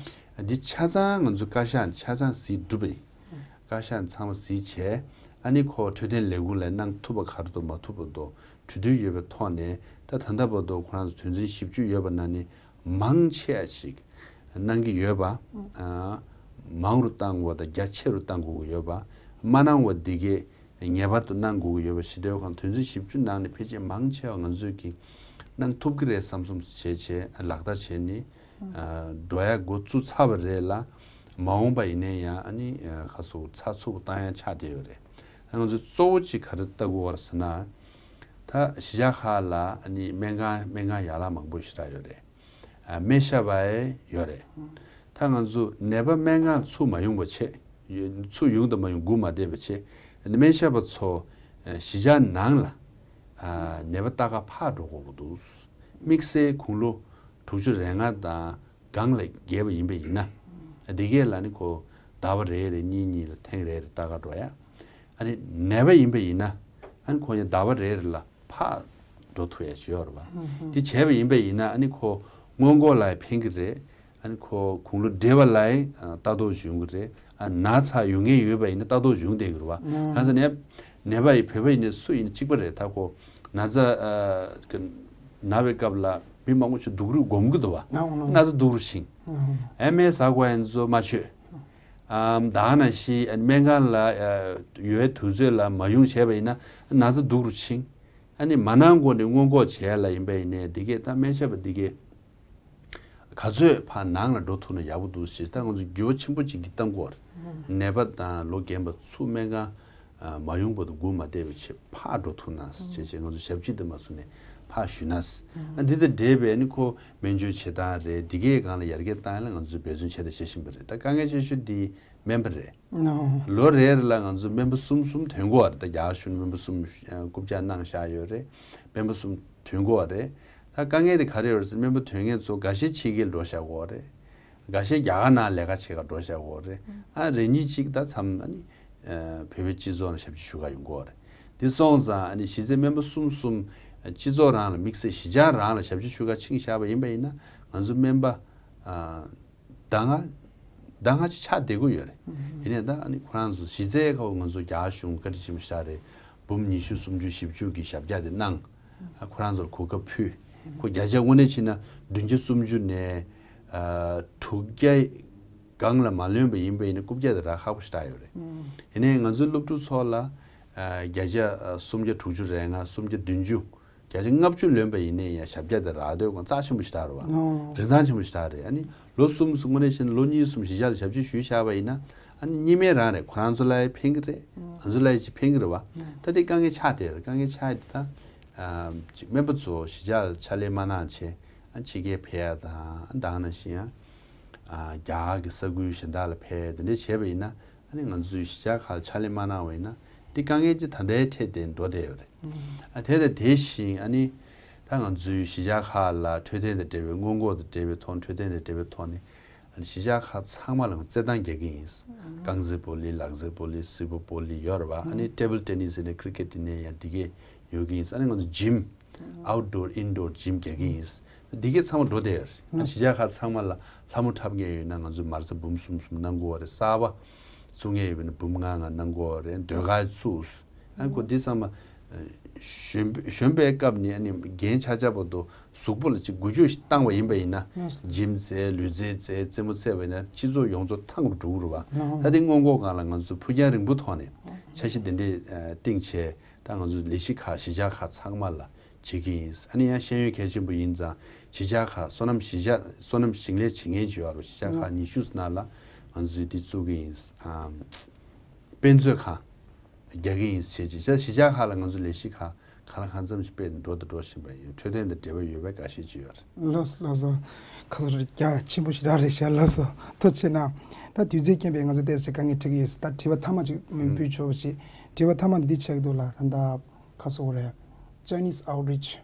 ཨ་འདི་ཆ་ཚང་ང་ཚོ་བཀའ་ཤག་ནས་ཆ་ཚང་གཟིགས་གྲུབ་པ་ཡིན། བཀའ་ཤག་ཚང་མ་གཟིགས་བྱས། ཨ་ནི་ཁོ་འཕྲོད་བསྟེན་ལས་ཁུངས་ལ་གནང་ཐུབ་པ་ག་རེ་འདུག་མ་ཐུབ་པ་འདུག་གྲོས་བསྡུར་ཡོད་པའི་ཐོག་ནས་ད་ད་ལྟ་བར་དུ་ཁོ་རང་ཚོ་དོན་ཚན་བཞི་བཅུ་ཡོད་པ་ནང་ནས་མང་ཆེ་བ་ཞིག་གནང་གི་ཡོད་པ། ཨ་མང་རུ་བཏང་དགོས་དང་རྒྱ་ཆེ་རུ་བཏང་དགོས་ཀྱི་ཡོད་པ། མ་གནང་བ་འདི་གས་ངེས་པར་དུ་གནང་དགོས་ཀྱི་ཡོད་པ་ཞིག་འདུག་ག་དོན་ཚན་བཞི་བཅུ་ནང་ནས་ཕལ་ཆེར་མང་ཆེ་བ་ང་ཚོས་ཀྱིས་གནང་ཐུབ་ཀྱི་རེད་བསམ་བསམ་བྱས་བྱས་ལག་བསྟར་བྱས་ནས། ཨ་འགྲོ་ཡ་འགོ་བཙུགས་ཚར་བ་རེད་ལ། མ་འོངས་པ་ཡིན་ནའི་ཡང་ཨ་ནི་ཁ་སོ་ཚགས་ཚུད་པོ་བཏང་ཡ་ཆགས་བསྡད་ཡོད་རེད། ཨ་ང་ཚོས་གཙོ་བོ་གཅིག་ག་རེ་ལྟ་དགོས་པ་རེད་ཟེར་ན། ད་གཞིས་ཆགས་ཁག་ལ་ཨ་ནི་སྨན་ཁང་སྨན་ཁང་ཡག་ལགས་མང་པོ་ཞེ་དྲག་ཡོད་རེད། ཨ་སྨན་ཞབས་པ་ཡོད་རེད། ད་ང་ཚོ་ནད་པ་སྨན་ཁང་ཚུར་མ་ཡོང་བ་བྱས། ཚུར་ཡོང་དང་མ་ཡོང་སྒུག་མ་བསྡད་པ་བྱས། སྨན་ཞབས་པ་ཚོ་གཞིས་ཆགས་ནང་ལ་ནད་པ་ལྟ་ག་ཕར་འགྲོ་དགོས་ཀྱི་འདུག་དམིགས་བསལ་དགུང་ལོ་དྲུག་ཅུ་རེ་ལྔ་དང་སྒང་ལ་བརྒལ་བ་ཡིན་པ་ཡིན་ན། འདི་གས་ལ་ནི་ཁོ་ཟླ་བ་རེ་རེ་གཉིས་གཉིས་ལ་ཐེངས་རེ་རེ་ལྟ་ག་འགྲོ་ཡ། ཨ་ནི་ནད་པ་ཡིན་པ་ཡིན་ན་ཨ་ནི་ཁོ་ཡང་ཟླ་བ་རེ་རེ་ལ་ཕར་འགྲོ་ཐུབ་ཡ་ཞིག་ཡོད་རེད་བ། དེ་བྱས་པ་ཡིན་པ་ཡིན་ན་ཨ་ནི་ཁོ་སྔོན་འགོག་ལ་ཡང་ཕན་གི་རེད། ཨ་ནི་ཁོ་དགུང་ལོ་བགྲེས་པ་ལ་ཡང་ལྟ་རྟོག་ཞུ་ཡོང་གི་རེད། ཨ་ན་ཚ་ཡོང་མཁན་ཡོད་པ་ཡིན་ན་ལྟ་རྟོག་ཞུ་ཡོང་བསྡད་ཀྱི་རེད་བ། གང་ཟེར་ན་ནད་པ་ཡིན་བོད་པ་ཡིན་ན་སུ་ཡིན་ན་གཅིག་པ་རེད། ད་ཁོ་ན་ཚ་ན་བའི་སྐབས་ལ་མི་མང་པོ་ཞིག་སྡུག་རུས་སྒོམ་གྱི་འདུག་བ། ན་ཚ་སྡུག་རུས་ཤིང་ཨ་མའི་ཟ་དགོས་ཡན་ཚོ་མ་ཆོད། ཨམ་ད་ག་ནང་བཞིན་སྨན་ཁང་ལ་ཡོད་དུས་ཚོད་ལ་མ་ཡོང་བྱས་པ་ཡིན་ན་ན་ཚ་སྡུག་རུས་ཤིང་། ཨ་ནི་མ་ནང་གོ་ནས་སྔོན་འགོག་བྱས་ལ་ཡིན་པ་ཡིན་ནའི་འདི་གས་ད་སྨན་ཞབས་པ་འདི་གས་ག་ཚོད་ཕར་ནང་ལ་འགྲོ་ཐུབ་ན་ཡག་པོ་འདུག་ཞེས་ད་ང་ཚོ་འགྱུར་བ་ཆེན་པོ་ཅིག་འདི་གཏང་དགོས་རེད། ནད་པ་དང་ལོ་རྒན་པ་ཚུར་སྨན་ཁང་མ་ཡོང་བར་དུ་སྒུག་མ་བསྡད་པའི་ཆེད་ཕར་འགྲོ་ཐུབ་ན་ཞེས་བྱས་ང་ཚོ་ཞབས་ཕྱི་དུ་མ་སོང་ནས་ཕར་ཞུས་ན། ཨ་འདི་དང་འབྲེལ་བའི་ནི་ཁོ་སྨན་བཅོས་བྱེད་སྟངས་རེད། འདི་གས་སྒང་ལ་ཡར་རྒྱས་བཏང་ཡ་ལ་ང་ཚོས་འབད་བརྩོན་བྱས་དང་བྱེད་བཞིན་པ་རེད། ད་དཀའ་ངལ་ཆེ་ཤོས་འདི་སྨན་པ་རེད། ལོ་རེ་རེ་ལ་ང་ཚོ་སྨན་པ་གསུམ་གསུམ་ཐོན་དགོས་པ་རེད། ད་རྒྱ་གར་གཞུང་ནས་སྨན་པ་གསུམ་རྐུབ་བཀྱག་གནང་བཞག་ཡོད་རེད། སྨན་པ་གསུམ་ཐོན་དགོས་པ་རེད། ད་དཀའ་ངལ་དེ་ག་རེ་ཡོད་རེད་ཟེར་སྨན་པ་ཐོན་མཁན་ཚོ་འགའ་ཤས་ཕྱི་རྒྱལ་འགྲོ་བཞག་གོ་རེད། འགའ་ཤས་རྒྱ་གར་ནང་ལས་ཀ་བྱེད་ག་འགྲོ་བཞག་གོ་རེད། ཨ་རེ་གཉིས་གཅིག་ད་མཚམས་ཨ་ནི་བོད་པའི་སྤྱི་ཚོགས་ནང་ཞབས་ཕྱི་ཞུ་ག་ཡོང་གོ་རེད། དེ་སོང་ཙང་ཨ་ནི་གཞི་རྩའི་སྨན་པ་གསུམ་གསུམ་སྤྱི་ཚོགས་རང་ལ་དམིགས་བསལ་གཞིས་ཆགས་རང་ལ་ཞབས་ཕྱི་ཞུ་ག་ཕྱིན་བཞག་པ་ཡིན་པ་ཡིན་ན་ང་ཚོ་སྨན་པ་ཟླ་ལྔ་ཟླ་ལྔ་ཅིག་ཆགས་བསྡད་ཀྱི་ཡོད་རེད། ཡིན་ནའི་ད་ཨ་ནི་ཁོ་རང་ཚོ་གཞི་རྩའི་ཁ་བ་ང་ཚོ་རྒྱ་གཞུང་བཀའ་དྲིན་ཆེན་པོ་ཞིག་རེད། འབུམ་ཉི་ཤུ་སུམ་ཅུ་བཞི་བཅུ་གི་ཞབས་བཀྱག་དེ་གནང་། ཨ་ཁོ་རང་ཚོར་གོ་སྐབས་ཕུལ། ཁོ་བརྒྱ་ཆ་དངོས་གནས་བྱས་ན་བདུན་ཅུ་སུམ་ཅུ་ནས་ཨ་དྲུག་བརྒྱ་སྒང་ལ་མ་ལོན་པ་ཡིན་པ་ཡིན་ན་རྐུབ་བཀྱག་དེ་རག་ཁག་པོ་ཞིག་རག་ཡོད་རེད། ཡིན་ནའི་ང་ཚོའི་སློབ་ཕྲུག་ཚོ་ལ་ཨ་བརྒྱ་ཆ་སུམ་བརྒྱ་དྲུག་ཅུ་རེ་ལྔ་སུམ་བརྒྱ་བདུན་ཅུ། བརྒྱ་ཆ་ལྔ་བཅུ་ལོན་པ་ཡིན་ནའི་ཡང་ཞབས་བཀྱག་དེ་རག་འདོད་ཁོང་རྩ་ཆེན་པོ་ཞིག་རག་རེད་བ། རིན་ཐང་ཆེན་པོ་ཞིག་རག་རེད། ཨ་ནི་ལོ་གསུམ་དངོས་གནས་བྱས་ན་ལོ་གཉིས་གསུམ་གཞིས་ཆགས་ལ་ཞབས་ཕྱི་ཞུས་བཞག་པ་ཡིན་ན་ཨ་ནི་གཉིས་སྨན་རང་རེད། ཁོ་རང་ཚོ་ལ་ཡང་ཕན་གི་རེད། ང་ཚོ་ལ་ཡང་ཅིག་ཕན་གི་རེད་བ། ད་དེ་དཀའ་ངལ་ཆགས་བསྡད་རེད། དཀའ་ངལ་ཆགས་ཡོད་དེ་ད་ཅིག་སྨན་པ་ཚོ་གཞིས་ཆགས་ལ་ཕྱག་ལས་མ་གནང་བྱས་ཨ་ཕྱི་རྒྱལ་ཕེབས་ཡ་དང་ཨ་ད་ག་ནང་བཞིན་ཡང་རྒྱ་གར་གྱི་ས་ཁུལ་གཞན་དག་ལ་ཕེབས་དེ་འདྲས་བྱས་པ་ཡིན་ན། ཨ་ནི་ང་ཚོའི་གཞིས་ཆགས་ཁག་ལ་ཕྱག་ལས་མ་གནང་བ་ཡིན་ན་འདི་དཀའ་ངལ་ཅིག་ད་ལྟའི་འཕྲད་དེ་འགྲོ་བསྡད་ཡོད་རེད། ཨ་དེ་དང་དེ་བཞིན་ཨ་ནི་ད་ང་ཚོའི་གཞིས་ཆགས་ཁག་ལ་འཕྲོད་བསྟེན་དང་འབྲེལ་བའི་སྔོན་འགོག་དང་འབྲེལ་བའི་ཐོག་འཕྲོད་བསྟེན་དང་འབྲེལ་བའི་ཐོག་ནས་ཨ་ནི་གཞིས་ཆགས་ཁག་ཚང་མ་ལ་རྩེད་ཐང་རྒྱག་གི་ཡིན། རྐང་རྩེད་སྤོ་ལོ་ལག་རྩེད་སྤོ་ལོ་གཟུགས་པོ་སྤོ་ལོ་ཡོད་རེད་བ། ཨ་ནི་ཊེ་བལ་ཊེ་ནི་སི་ནས་ཀི་རི་ཀེ་ཊི་ནས་ཡང་འདི་གས་ཡོད་ཀྱི་ཡིན། ཨ་ནི་ང་ཚོ་ཇིམ། ཨའུཊ་ཌོར་ཨིན་ཌོར་ཇིམ་རྒྱག་གི་ཡིན། འདི་གས་ཚང་མ་འགྲོ་བསྡད་ཡོད་རེད། གཞིས་ཆགས་ཁག་ཚང་མ་ལ་ལྷ་མོ་འཁྲབ་མཁན་ཡོད་ན་ང་ཚོས་མ་རྩ་འབུམ་གསུམ་གསུམ་གནང་དགོས་པ་རེད། གསར་པ་བཙུགས་མཁན་ཡོད་པ་ན་འབུམ་ལྔ་ལྔ་གནང་དགོས་པ་རེད། ཟློས་གར་བཙུགས། ཨ་ཁོ་འདི་ཚང་མ་གཞོན་གཞོན་པའི་སྐབས་ནས་ཨ་ནི་རྒན་ཆགས་ཆགས་བར་དུ་གཟུགས་པོ་ལ་ཅིག་འགུལ་སྐྱོད་ཞིག་བཏང་བ་ཡིན་པ་ཡིན་ན་ཇིམ་རྩེ་ལུས་རྩལ་རྩེ་རྩེད་མོ་རྩེ་བ་ཡིན་ན་སྤྱི་ཚོགས་ཡོངས་རྫོགས་ཐང་དུ་འགྲོ་གི་རེད་བ། ད་འདི་སྔོན་འགོག་སྒང་ལ་ང་ཚོ་ཕུགས་རྒྱང་རིང་པོའི་ཐོག་ནས་འཆར་གཞི་འདི་འདྲས་བཏིང་བྱས། ད་ང་ཚོ་ལས་གཞི་ཁག་གཞིས་ཆགས་ཁག་ཚང་མ་ལ་བྱེད་ཀྱི་ཡིན། ཨ་ནི་ཡང་ཤེས་ཡོན་གལ་ཆེན་པོ་ཡིན་ཙང་གཞིས་ཆགས་ཁག་སོ་ནམ་གཞིས་ཆགས་སོ་ནམ་ཞིང་ལས་བྱེད་མཁན་ཅིག་ཡོད་རེད། གཞིས་ཆགས་ཁག་ཉི་ཤུ་ནང་ལ་ང་ཚོས་འདི་བཙུགས་ཀྱི་ཡིན། ཨམ། དཔེ་མཛོད་ཁང་རྒྱག་གི་ཡིན་ཞེས་བྱས་གཞིས་ཆགས་ཁག་ལ་ང་ཚོ་ལས་གཞི་ཁག་གང་ལ་གང་འཚམ་ཞིག་སྤེལ་ནས་འགྲོ་དང་འགྲོ་བཞིན་པ་ཡིན། འཕྲོད་བསྟེན་དང་འབྲེལ་བ་ཡོད་པའི་འགའ་ཤས་ཅིག་ཡོད་རེད། ལགས་སོ་ལགས་སོ། ཁ་སོ་རེ་རྒྱ་ཆེན་པོ་ཞིག་རག་རེད་ཤག་ལགས་སོ། ཐུགས་རྗེ་གནང་། ད་དུས་ཚོད་རྐྱེན་པས་ང་ཚོ་ཏོག་ཙམ་དཀའ་ངལ་འཕྲད་ཀྱི་ཡོད་ཟེར། ད་དྲི་བ་མཐའ་མ་ཅིག་ཨུམ། འབུལ་ཆོག་པ་ཞིག་དྲི་བ་མཐའ་མ་འདི་ཆགས་འདུག་ལ། ད་ད་ཁ་སོ་རེ་Chinese outreach།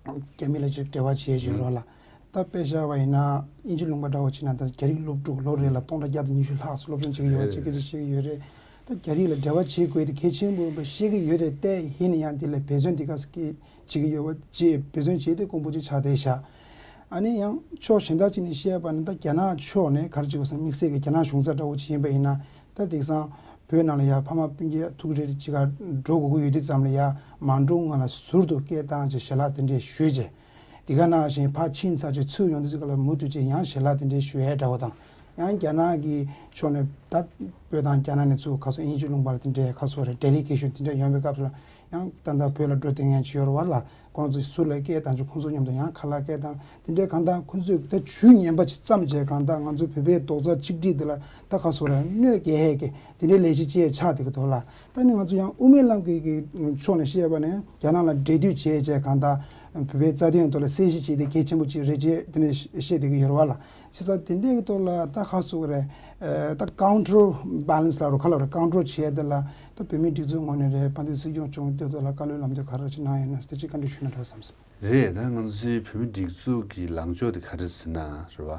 ཨུམ། རྒྱ་མི་ལ་ཅིག་འབྲེལ་བ་བྱེད་བཞིན་རོགས་ལ། ད་དཔེ་བཞག་པ་ཡིན་ན་དབྱིན་ཇི་ལུང་པ་འདྲ་བོ་བྱས་ན་ད་རྒྱ་རིགས་སློབ་ཕྲུག་ལོ་རེ་ལ་སྟོང་ཕྲག་བརྒྱ་དང་ཉི་ཤུ་ལྷག་སློབ་སྦྱོང་བྱེད་ཀྱི་ཡོད་པ་ཅིག་སྐད་ཆ་བཤད་ཀྱི་ཡོད་རེད། ད་རྒྱ་རིགས་ལ་འབྲེལ་བ་བྱེད་དགོས་དེ་གལ་ཆེན་པོ་ཡིན་པ་ཤེས་ཀྱི་ཡོད་རེད། ཏེ་ཡིན་ན་ཡང་དེ་ལ་འབད་བརྩོན་དེ་ག་ས་གི་བྱེད་ཀྱི་ཡོད་པ་ཅེས་འབད་བརྩོན་བྱེད་དེ་དཀོན་པོ་ཅིག་ཆགས་བསྡད་ཤག་ཨ་ནི་ཡང་ཕྱོགས་གཞན་དག་ཅིག་ནས་བཤད་པ་ན་ད་རྒྱ་ནག་ཕྱོགས་ནས་ག་རེ་བྱེད་དགོས་ཟེར་ན་དམིགས་བསལ་གྱི་རྒྱ་ནག་གཞུང་ཚབ་འདྲ་བོ་ཅིག་ཡིན་པ་ཡིན་ན་ད་དེང་སང་བོད་ནང་ལ་ཡ་ཕ་མ་སྤུན་ཀྱག་ཐུག་རེ་རེ་ཅིག་ག་འགྲོ་དགོས་ཀྱི་ཡོད་དུས་ཙམ་ལ་ཡ་མ་འགྲོ་སྔོན་ལ་ཟུར་དུ་སྐད་བཏང་བྱས་ཞལ་ལག་དེ་འདྲས་ཞུས་བྱས། དེ་ག་ནང་བཞིན་ཕར་ཕྱིན་ཚར་རྗེས་ཚུར་ཡོང་དུས་ཚོད་ལ་མུ་མཐུད་བྱས་ཡང་ཞལ་ལག་དེ་འདྲས་ཞུ་ཡས་འདྲ་བོ་དང་། ཡང་རྒྱ་ནག་གི་ཕྱོགས་ནས་ད་བོད་དང་རྒྱ་ནག་ནས་ཚུར་ཁ་སོ་དབྱིན་ཇི་ལུང་པ་ལ་དེ་འདྲས་ཁ་སོ་རེ་ཌེ་ལི་གེ་ཤོན་དེ་འདྲས་ཡོང་བའི་སྐབས་སུ་ལ་ཡང་ད་ལྟ་བོད་ལ་འགྲོ་བསྡད་མཁན་ཅིག་ཡོད་རེད་བ་ལ། ཁོང་ཚོ་ཟུར་ལ་སྐད་བཏང་བྱས་ཁོང་ཚོ་མཉམ་དུ་ཡང་ཁ་ལག་སྐད་བཏང་དེ་འདྲས་གང་ལྟར་ཁོང་ཚོས་ད་ཇུས་ངན་པ་ཅིག་བརྩམས་བྱས་གང་ལྟར་ང་ཚོ་བོད་པའི་རྡོག་རྩ་གཅིག་སྒྲིལ་དེ་ལ་ད་ཁ་སོ་རེ་གནོད་སྐྱེལ་ཡས་ཀྱི་དེ་འདྲས་ལས་གཞི་ཅིག་ཆགས་བསྡད་ཀྱི་འདུག་ལ། ད་ནི་ང་ཚོ་ཡང་དབུ་མའི་ལམ་གྱི་གི་ཕྱོགས་ནས་བཤད་པ་ནས་རྒྱ་ནག་ལ་འབྲེལ་མཐུད་བྱས་བྱས་གང་ལྟར་བོད་པའི་རྩ་དོན་ཐོག་ལ་གསལ་བཤད་བྱས་ཏེ་གལ་ཆེན་པོ་ཅིག་རེད་ཅེས་དེ་ནས་བཤད་བསྡད་ཀྱི་ཡོད་རེད་བ་ལ། བྱས་ཙང་དེ་འདྲའི་གི་ཐོག་ལ་ད་ཧ་སུ་རེད། ད་ཀའུན་ཊར་བྷ་ལན་སི་ལ་རོ་ཁ་ལ་རོ་ཀའུན་ཊར་བྱས་དེ་ལ་ད་བོད་མིའི་སྒྲིག་འཛུགས་ངོས་ནས་རེད་ཕན་ཚུན་སྲིད་སྐྱོང་བྱུང་དེ་ཐོག་ལ་བཀའ་བློན་ལམ་སྟོན་ག་རེ་ཅིག་གནང་ཡོད་ན་དེ་ཅིག་བཀའ་འདྲི་ཞུ་ན་འདྲ་བསམ་སོང་། རེད། ད་ང་ཚོའི་བོད་མིའི་སྒྲིག་འཛུགས་ཀྱི་ལངས་ཕྱོགས་དེ་ག་རེ་ཟེར་ན་རེད་བ།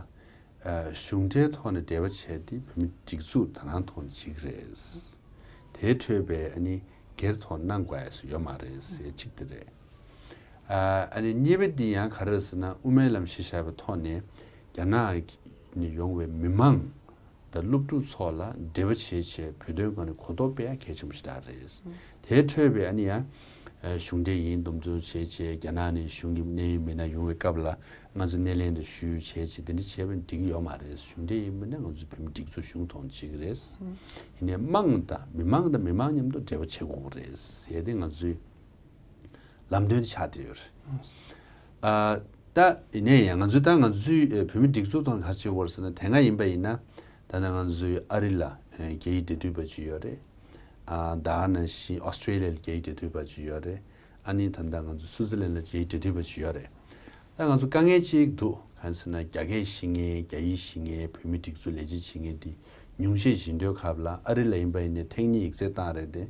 གཞུང་འབྲེལ་ཐོག་ནས་འབྲེལ་བ་བྱས་ཏེ་བོད་མི་སྒྲིག་འཛུགས་དེ་རང་ཐོག་ནས་བྱེད་ཀྱི་རེད། དེའི་འཕྲོས་པའི་ཨ་ནི་སྒེར་ཐོག་གནང་དགོས་ཡ་སུ་ཡོད་མ་རེད་ཟེར་གཅིག་དེ་རེད། ཨ་ནི་གཉིས་པ་འདི་ཡང་ག་རེ་རེད་ཟེར་ན་དབུ་མའི་ལམ་གཞི་བཞག་པའི་ཐོག་ནས་རྒྱ་ནག་ ནས་ཡོང་བའི་མི་མང་དང་སློབ་ཕྲུག་ཚོ་ལ་འབྲེལ་བ་བྱེད་ཆེད་བོད་དོན་སྒང་ནས་གོ་རྟོགས་སྤེལ་ཡ་གལ་ཆེན་པོ་ཞིག་རེད། དེའི་འཕྲོས་པའི་ཨ་ནི་ཡང་གཞུང་འབྲེལ་ཡིན་འདུམ་འཛོམས་བྱེད་ཆེད་རྒྱ་ནག་ནས་གཞུང་གི་གནད་ཡོད་མི་སྣ་ཡོང་བའི་སྐབས་ལ་ང་ཚོ་སྣེ་ལེན་དང་ཞུ་བྱེད་ཆེད་དེ་འདྲ་བྱས་པ་འགྲིག་གི་ཡོད་མ་རེད། གཞུང་འབྲེལ་ཡིན་མིན་ན་ང་ཚོ་བོད་མི་སྒྲིག་འཛུགས་གཞུང་མཐོང་བྱེད་ཀྱི་རེད། ཡིན་ནའི་དམངས་དང་མི་མང་དང་མི་མང་མཉམ་དུ་འབྲེལ་བ་བྱེད་དགོས་ཀྱི་རེད་ཟེར་ཏེ་ང་ཚོའི་ལམ་སྟོན་ཆགས་བསྡད་ཡོད་རེད། ཨ། ད་ཡིན་ནའི་ཡང་ང་ཚོས་ད་ང་ཚོའི་ཨ་བོད་མི་སྒྲིག་འཛུགས་དང་ག་རེ་བྱེད་དགོས་ཟེར་ན། དེ་སྔ་ཡིན་པ་ཡིན་ན་ད་ནང་ང་ཚོའི་ཨ་རི་ལ་ཨ་རྒྱ་ཡིག་འབྲེལ་མཐུད་པ་ཅིག་ཡོད་རེད། ཨ། ད་ག་ནང་བཞིན་ཨོ་སི་ཀྲེ་ལི་ཡ་ལ་རྒྱ་ཡིག་འབྲེལ་མཐུད་པ་ཅིག་ཡོད་རེད། ཨ་ནི་ད་ལྟ་ང་ཚོ་སུའུ་ཙི་ལན་ལ་རྒྱ་ཡིག་འབྲེལ་མཐུད་པ་ཅིག་ཡོད་རེད། ད་ང་ཚོ་དཀའ་ངལ་གཅིག་འདུག་གང་ཟེར་ན་རྒྱ་སྐད་ཤེས་མཁན། རྒྱ་ཡིག་ཤེས་མཁན། བོད་མི་སྒྲིག་འཛུགས་ལས་བྱེད་བྱེད་མཁན་དེ་ཉུང་ཤས་ཤིག་ཡིན་དུས་སྐབས་ལ། ཨ་རི་ལ་ཡིན་པ་ཡིན་ནའི་ཐེངས་གཉིས་ཡིག་ཚད་བཏང་རེད་དེ་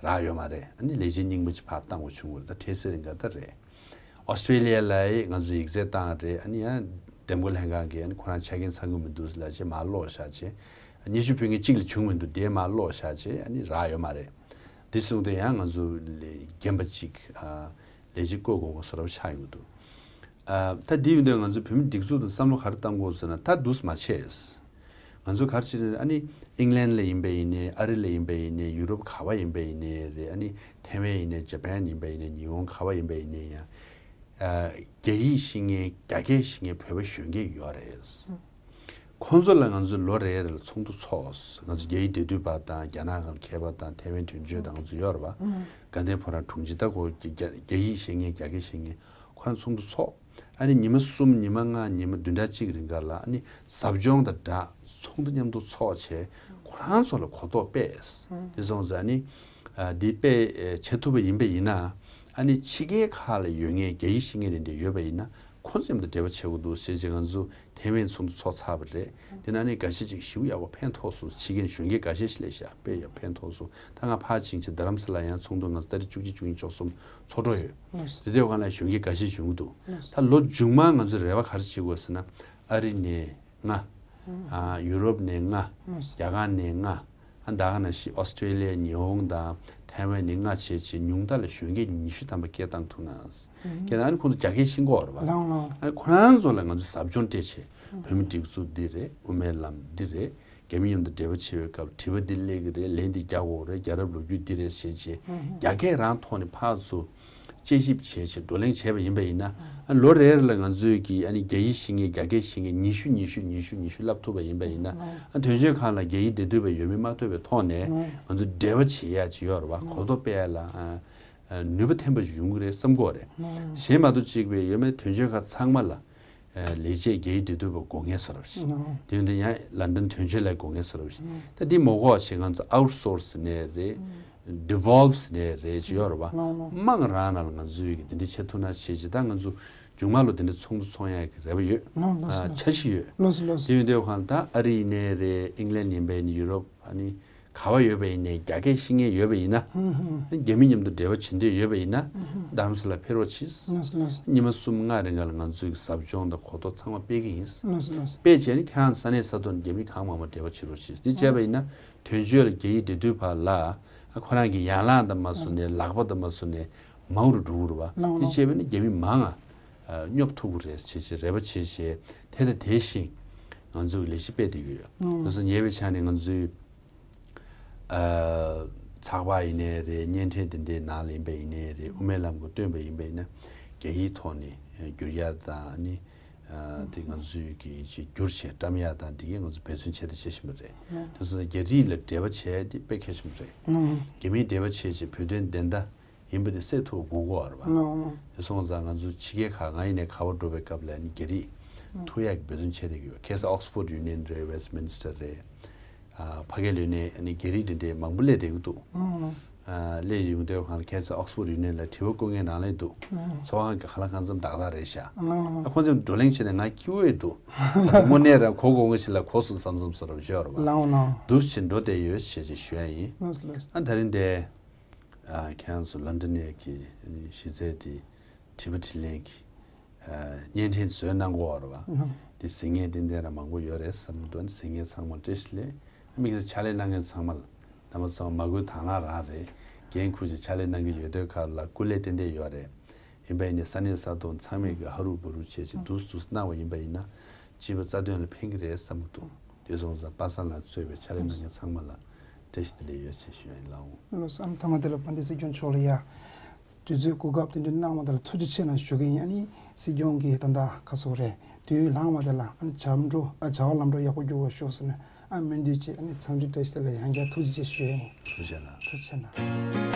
རག་ཡོད་མ་རེད། ཨ་ནི་ལས་བྱེད་རྙིང་པ་ཅིག་ཕར་བཏང་དགོས་བྱུང་བ་རེད། ད་འཕྲལ་སེལ་རིང་ག་ད་རེད། ཨོ་སི་ཀྲེ་ལི་ཡ་ལ་ཡི་ང་ཚོ་ཡིག་ཚད་བཏང་རེད། ཨ་ནི་ཡང་འདེམས་བསྐོ་ལྷན་ཁང་གིས་ཨ་ནི་ཁོ་རང་ཆ་རྐྱེན་ཚང་གི་མི་འདུག་ཟེར་ལབ་བྱས་མར་སློག་བཞག་བྱས། སྙན་ཞུ་ཕུལ་མཁན་གཅིག་ལས་བྱུང་མི་འདུག་དེ་མར་སློག་བཞག་བྱས་ཨ་ནི་རག་ཡོད་མ་རེད། དེ་སོང་དུས་ཡང་ང་ཚོ་ལས་རྒན་པ་གཅིག་ཨ་ལས་བྱེད་བསྐོ་དགོས་དགོས་བཟོ་འདྲ་ཆགས་ཡོང་གི་འདུག་ཨ། ད་དེ་ཡིན་དུས་ང་ཚོ་བོད་མི་སྒྲིག་འཛུགས་དང་བསམ་བློ་ག་རེ་བཏང་དགོས་ཟེར་ན། ད་འདུག་སེ་མ་བྱས། ང་ཚོ་ག་རེ་བྱེད་ན། ཨ་ནི་ཨིང་ལན་ལ་ཡིན་པ་ཡིན་ནའི། ཨ་རི་ལ་ཡིན་པ་ཡིན་ནའི། ཡུ་རོབ་ག་བ་ཡིན་པ་ཡིན་ནའི་རེད། ཨ་ནི་ཐའེ་ཝན་ཡིན་ནའི། ཇ་པན་ཡིན་པ་ཡིན་ནའི། ཉི་ཧོང་ག་བ་ཡིན་པ་ཡིན་ནའི་ཡང་། ཨ། རྒྱ་ཡིག་ཤེས་མཁན། རྒྱ་སྐད་ཤེས་མཁན་བོད་པ་གཞོན་སྐྱེས་ཡོད་རེད། ཁོང་ཚོ་ལ་ང་ཚོ་ལོ་རེ་རེ་ལ་ཚོགས་འདུ་ཚོགས། ང་ཚོ་རྒྱ་ཡིག་འབྲེལ་མཐུད་པ་དང་། རྒྱ་ནག་གི་མཁས་པ་དང་། ཐའེ་ཝན་དོན་གཅོད་དང་། ང་ཚོ་ཡོད་རེད་པ། དགའ་ལྡན་ཕོ་བྲང་དྲུང་ཆེ། ད་ཁོ་རྒྱ་རྒྱ་ཡིག་ཤེས་མཁན། རྒྱ་སྐད་ཤེས་མཁན། ཁོ་རང་ཚོགས་འདུ་ཚོགས། ཨ་ནི་ཉི་མ་གསུམ། ཉི་མ་ལྔ། ཉི་མ་བདུན་ཕྲག་གཅིག་རིང་ག་ལ་ཨ་ནི་ཟབ་སྦྱོང་དང་སྦྲགས་ཚོགས་འདུ་མཉམ་དུ་ཚོགས་བྱས། ཁོ་རང་ཚོ་ལ་གོ་རྟོགས་སྤེལ། དེ་སོང་ཙང་ཨ་ནི་ཨ་འདི་སྤེལ་ཨེ་བྱེད་ཐུབ་པ་ཡིན་པ་ཡིན་ན། ཨ་ནི་ཕྱི་རྒྱལ་ཁག་ལ་ཡོད་མཁན་རྒྱ་ཡིག་ཤེས་མཁན་དེ་འདྲ་ཡོད་པ་ཡིན་ན། ཁོང་ཚོ་མཉམ་དུ་འབྲེལ་བ་བྱེད་དགོས་འདུག་ཞེས་བྱས། ང་ཚོ་ཐའེ་ཝན་ཚོགས་འདུ་ཚོགས་ཚར་བ་རེད། དེ་ནང་ནས་འགའ་ཤས་ཅིག་ཞེ་པོ་ཡག་པོ་ཕན་ཐོགས་སོང་། ཕྱི་རྒྱལ་གཞོན་སྐྱེས་འགའ་ཤས་ཤིག་སླེབས་ཤག་དཔེ་ཡག་ཕན་ཐོགས་སོང་། ད་ང་ཕར་ཕྱིན་བྱས་རྡ་རམ་ས་ལ་ཡང་ཚོགས་འདུ་ང་ཚོ་ཏ་རིག་བཅུ་གཅིག་བཅུ་གཉིས་བཅུ་གསུམ་ཚོགས་འགྲོ་ཡོད། ལགས་སོ། དེ་དུས་སྒང་ལ་གཞོན་སྐྱེས་འགའ་ཤས་བྱུང་གི་འདུག་ལགས་སོ། ད་ལོ་མཇུག་མ་ང་ཚོ་རེ་བ་ག་རེ་བྱེད་དགོས་ཟེར་ན། ཨ་རི་ནས་ལྔ། ཨ། ཡུ་རོབ་ནས་ལྔ། ལགས་སོ། རྒྱ་གར་ནས་ལྔ། ཨ། ད་ག་ནང་བཞིན་ཨོ་སི་ཀྲེ་ལི་ཡ། ཉི་ཧོང་དང་ཐའེ་ཝན་ནས་ལྔ་བྱས་བྱས། ཉུང་མཐའ་ལ་གཞོན་སྐྱེས་ཉི་ཤུ་ཐམ་པ་སྐད་བཏང་ཐུབ་ན། སྐད་བཏང་། ཨ་ནི་ཁོང་ཚོ་རྒྱ་སྐད་ཤེས་ཀྱི་ཡོད་རེད་པ། ལགས་ལགས། ཨ་ནི་ཁོ་རང་ཚོ་ལ་ང་ཚོ་ཟབ་སྦྱོང་སྤྲད་བྱས། བོད་མི་སྒྲིག་འཛུགས་འདི་རེད། དབུ་མའི་ལམ་འདི་རེད། རྒྱ་མི་མཉམ་དུ་འབྲེལ་བ་བྱེད་པའི་སྐབས་དྲི་བ་འདི་སླེབས་ཀྱི་རེད། ལན་འདི་རྒྱག་དགོས་རེད། རྒྱལ་རབས་ལོ་རྒྱུས་འདི་རེད་ཟེར་བྱས། རྒྱ་སྐད་རང་ཐོག་ནས་ཕར་ཚུར་དཔྱད་ཞིབ་བྱས་བྱས་བགྲོ་གླེང་བྱས་པ་ཡིན་པ་ཡིན་ན། ཨ། ལོ་རེ་རེ་ལ་ང་ཚོས་ཀྱིས་ཨ་ནི་རྒྱ་ཡིག་ཤེས་མཁན། རྒྱ་སྐད་ཤེས་མཁན་ཉི་ཤུ་ཉི་ཤུ་ཉི་ཤུ་ཉི་ཤུ་བསླབ་ཐུབ་པ་ཡིན་པ་ཡིན་ན། ཨ། དོན་གཅོད་ཁང་ལ་རྒྱ་ཡིག་འབྲེལ་མཐུད་པ་ཡོད་མེད་མ་ལྟོས་པའི་ཐོག་ནས་ང་ཚོ་འབྲེལ་བ་བྱེད་ཡག་ཅིག་ཡོད་རེད་པ། གོ་རྟོགས་སྤེལ་ཡག་ལ། ཨ། ཨ། ནུས་པ་ཐོན་པ་ཞིག་ཡོང་གི་རེད་བསམ་གྱི་ཡོད་རེད། གཞན་མ་གཏོགས་གཅིག་པའི་ཡོད་མེད་དོན་གཅོད་ཁང་ཚང་མ་ལ། ཨ། ལས་བྱེད་རྒྱ་ཡིག་འབྲེལ་མཐུད་པ་དགོས་མཁན་བཟོ་འདྲ་ཞིག་དེ་ཡིན་དུས་ཡང་ལན་ཌན་དོན་གཅོད་ལ་དགོས་མཁན་བཟོ་འདྲ་ཞིག་ད་འདི་མ་དགོས་བྱས་ང་ཚོ་ཨའུཊ་སོར་སི་ནས་རེད། ཌི་ཝོལ་ཝི་ནས་རེད་ཅིག་ཡོད་རེད་པ། དམངས་རང་ནང་ལ་ང་ཚོས་ཀྱི་འདི་འདྲ་བྱེད་ཐུབ་ན་བྱས་བྱས། ད་ང་ཚོ་མཇུག་མ་ལོ་འདི་འདྲ་ཚོགས་འདུ་ཚོགས་ཡག་གི་རེ་བ་ཡོད། ཨ། འཆར་གཞི་ཡོད། ལགས་སོ་ལགས་སོ། དེ་ཡིན་དུས་གང་ལྟར་ཨ་རི་ཡིན་ནའི་རེད། ཨིང་ལན་ཡིན་པ་ཡིན་ནའི། ཡུ་རོབ། ཨ་ནི་ག་བ་ཡོད་པ་ཡིན་ནའི་རྒྱ་སྐད་ཤེས་མཁན་ཡོད་པ་ཡིན་ན། ཧུམ་ཧུམ། རྒྱ་མི་མཉམ་དུ་འབྲེལ་བ་བྱེད་འདོད་ཡོད་པ་ཡིན་ན། ཧུམ་ཧུམ། རྡ་རམ་ས་ལ་ཕེབས་རོགས་གྱིས། ལགས་སོ་ལགས་སོ། ཉི་མ་གསུམ་ལྔ་རིང་ག་ལ་ང་ཚོའི་ཟབ་སྦྱོང་དང་གོ་རྟོགས་ཚང་མ་སྤེལ་གི་ཡིན། ལགས་སོ་ལགས་སོ། སྤེལ་བྱས་ནས་ཁྱེད་རང་ས་གནས་ས་ཐོག་ནས་རྒྱ་མི་གང་མང་མང་འབྲེལ་བ་བྱེད་རོགས་གྱིས། འདི་བྱས་པ་ཡིན་ན་དོན་གཅོད་ལ་རྒྱ་ཡིག་འབྲེལ་མཐུད་པ་ལ་ཁོ་རང་གི་ཡན་ལག་དང་མ་བཟུང་ནས། ལགས་སོ། ལག་པ་དང་མ་བཟུང་ནས་མང་རུ་འགྲོ་གི་རེད་པ། ལགས་འདི་སོ། བྱས་པ་ཡིན་ན་རྒྱ་མི་མང་ང་ཨ། སྙོབ་ཐུབ་ཀྱི་རེད་ཅེས་བྱས་རེ་བ་བྱས་བྱས། དེ་དང་དེ་བཞིན་ང་ཚོས་ལས་གཞི་སྤེལ་བསྡད་ཀྱི་ཡོད། ལགས་སོ། ཉེ་བའི་ཆར་ནས་ང་ཚོའི། ཨ། ཚགས་པར་ཡིན་ནའི་རེད། བརྙན་འཕྲིན་དེ་འདྲའི་ནང་ལ་ཡིན་པ་ཡིན་ནའི་རེད། དབུ་མའི་ལམ་གྱི་བཏོན་པ་ཡིན་པ་ཡིན་ན་རྒྱ་ཡིག་ཐོག་ནས་བསྒྱུར་ཡག་དང་། ཨ་ནི། ཨ། དེ་ང་ཚོས་ཀྱི་ཅིག་བསྒྱུར་བྱས་བཀྲམ་ཡག་དང་། དེ་གས་ང་ཚོ་འབད་བརྩོན་བྱས་དང་བྱེད་བཞིན་པ་རེད། ལགས། དེ་སོང་ཙང་རྒྱ་རིགས་ལ་འབྲེལ་བ་བྱས་དེ་དཔེ་གལ་ཆེན་པོ་རེད། ལགས། རྒྱ་མིའི་འབྲེལ་བ་བྱས་བྱས་བོད་དོན་བདེན་མཐའ་ཡིན་པ་དེ་གསལ་ཐུབ་དགོས་ཀྱི་ཡོད་རེད་པ། ལགས་ལགས། དེ་སོང་ཙང་ང་ཚོ་ཕྱི་རྒྱལ་ཁག་ང་ཡིན་ནའི་ག་པར་འགྲོ་བའི་སྐབས་ལ་ནི་རྒྱ་རིགས་ཐུག་ཡག་གི་འབད་བརྩོན་བྱས་བསྡད་ཀྱི་ཡོད། ཁ་སང་ཨོག་སི་ཕོར་ཌི་ཡུ་ནི་ཡན་རེད། ཝེ་སི་མིན་སི་ཊར་རེད། ཨ། ཕ་གིའི་ལོན་ནས་ནི་རྒྱ་རིགས་དེ་འདྲའི་མང་པོ་སླེབས་བསྡད་ཀྱི་འདུག་ལགས་ལགས། ཨ། སླེབས་ཡོང་དུས་གང་ལ་ཁ་སང་ཨོག་སི་ཕོར་ཌི་ཡུ་ནི་ཡན་ལ་དྲི་བ་བཀོད་མཁན་ནང་ལ་འདུག་ཚོགས་ཁང་གི་ཁ་ལག་ཁང་ཚན་ཏག་ཏག་རེད་ཤག་ལགས་ལགས། ཨ། ཁོང་ཚོས་བགྲོ་གླེང་བྱས་ནས་ང་སྐྱིད་པོ་ཡོད་འདུག་ང་ཚོ་དངོས་གནས་རང་གོ་དགོས་ངེས་ཤིག་ལ་གོ་སོང་བསམ་བསམ་བཟོ་འདྲ་ཞིག་ཡོད་རེད་པ། ལགས་ལགས། འདུག་སེ་འགྲོ་བསྡད་ཡོད་ཅེས་ཅིག་ཞུ་ཡ་ཡིན། ལགས་ལགས། ཨ། དེ་རིང་འདི། ཨ། ཁྱེད་རང་ཚོ་ལོན་ཌོན་ནས་ཀྱི་གཞི་རྩའི་དེ་དྲི་བ་དྲིས་ལན་གྱི། ཨ། བརྙན་འཕྲིན་བཟོས་གནང་གི་ཡོད་རེད་པ། ལགས། དེ་གཟིགས་མཁན་ཏན་ཏན་རང་མང་པོ་ཡོད་རེད་བསམ་གྱི་འདུག་གཟིགས་མཁན་ཚང་མར་བཀྲ་ཤིས་བདེ་ལེགས། ཨ། དམིགས་བསལ་ཕྱག་ལས་གནང་མཁན་ཚང་མ་ལ། རྣམ་པ་ཚང་མ་སྒུག་དང་བླངས་རང་རེད། འགན་འཁུར་བྱས་ཕྱག་ལས་གནང་གི་ཡོད་དུས་སྐབས་ལ་སྐུ་ལས་ཏན་ཏན་ཡོད་རེད། ཡིན་པ་ཡིན་ནའི་ས་གནས་ས་ཐོག་ཚང་མས་ཀྱི་ཧ་རུ་བུ་རུ་བྱས་བྱས་འདུག་སེ་འདུག་སེ་གནང་བ་ཡིན་པ་ཡིན་ན། སྤྱི་པའི་རྩ་དོན་ལ་ཕན་གྱི་རེད་བསམ་གྱི་འདུག་དེ་སོང་ཙང་པ་སངས་ལགས་གཙོས་པའི་ཕྱག་ལས་གནང་མཁན་ཚང་མ་ལ་བཀྲ་ཤིས་བདེ་ལེགས་ཡོད་ཅེས་ཞུ་ཡ་ཡིན་ལགས། ལགས་སོ། ཨ་ནི་མཐའ་མ་དེ་ལ་དཔལ་ལྡན་སྲིད་སྐྱོང་མཆོག་ལ་ཡ། དུས་ཚོད་གོ་སྐབས་དེ་འདྲ་གནང་བ་དེ་ལ་ཐུགས་རྗེ་ཆེ་གནང་ཞུ་གི་ཡིན། ཨ་ནི་སྲིད་སྐྱོང་གིས་ད་ལྟ་ག་ཟེར་དགོས་རེད། དུས་ཡུན་ལངས་བ་དེ་ལ་ཨ་ནི་བྱམས་འགྲོ་ཨ་བྱ་བ་ལམ་འགྲོ་ཡག་པོ་འགྱུར་བར་ཤོག་ཟེར་ནས་ཨ་སྨོན་འདུན་བྱེད། ཨ་ནི་འཚམས་འདྲི་བཀྲ་ཤིས་བདེ་ལེགས། ཡང་བསྐྱར་ཐུགས་རྗེ་ཆེ་ཞུ་ཡ་ཡིན། ཐུགས་རྗེ་གནང་། ཐུགས་རྗེ་གནང་།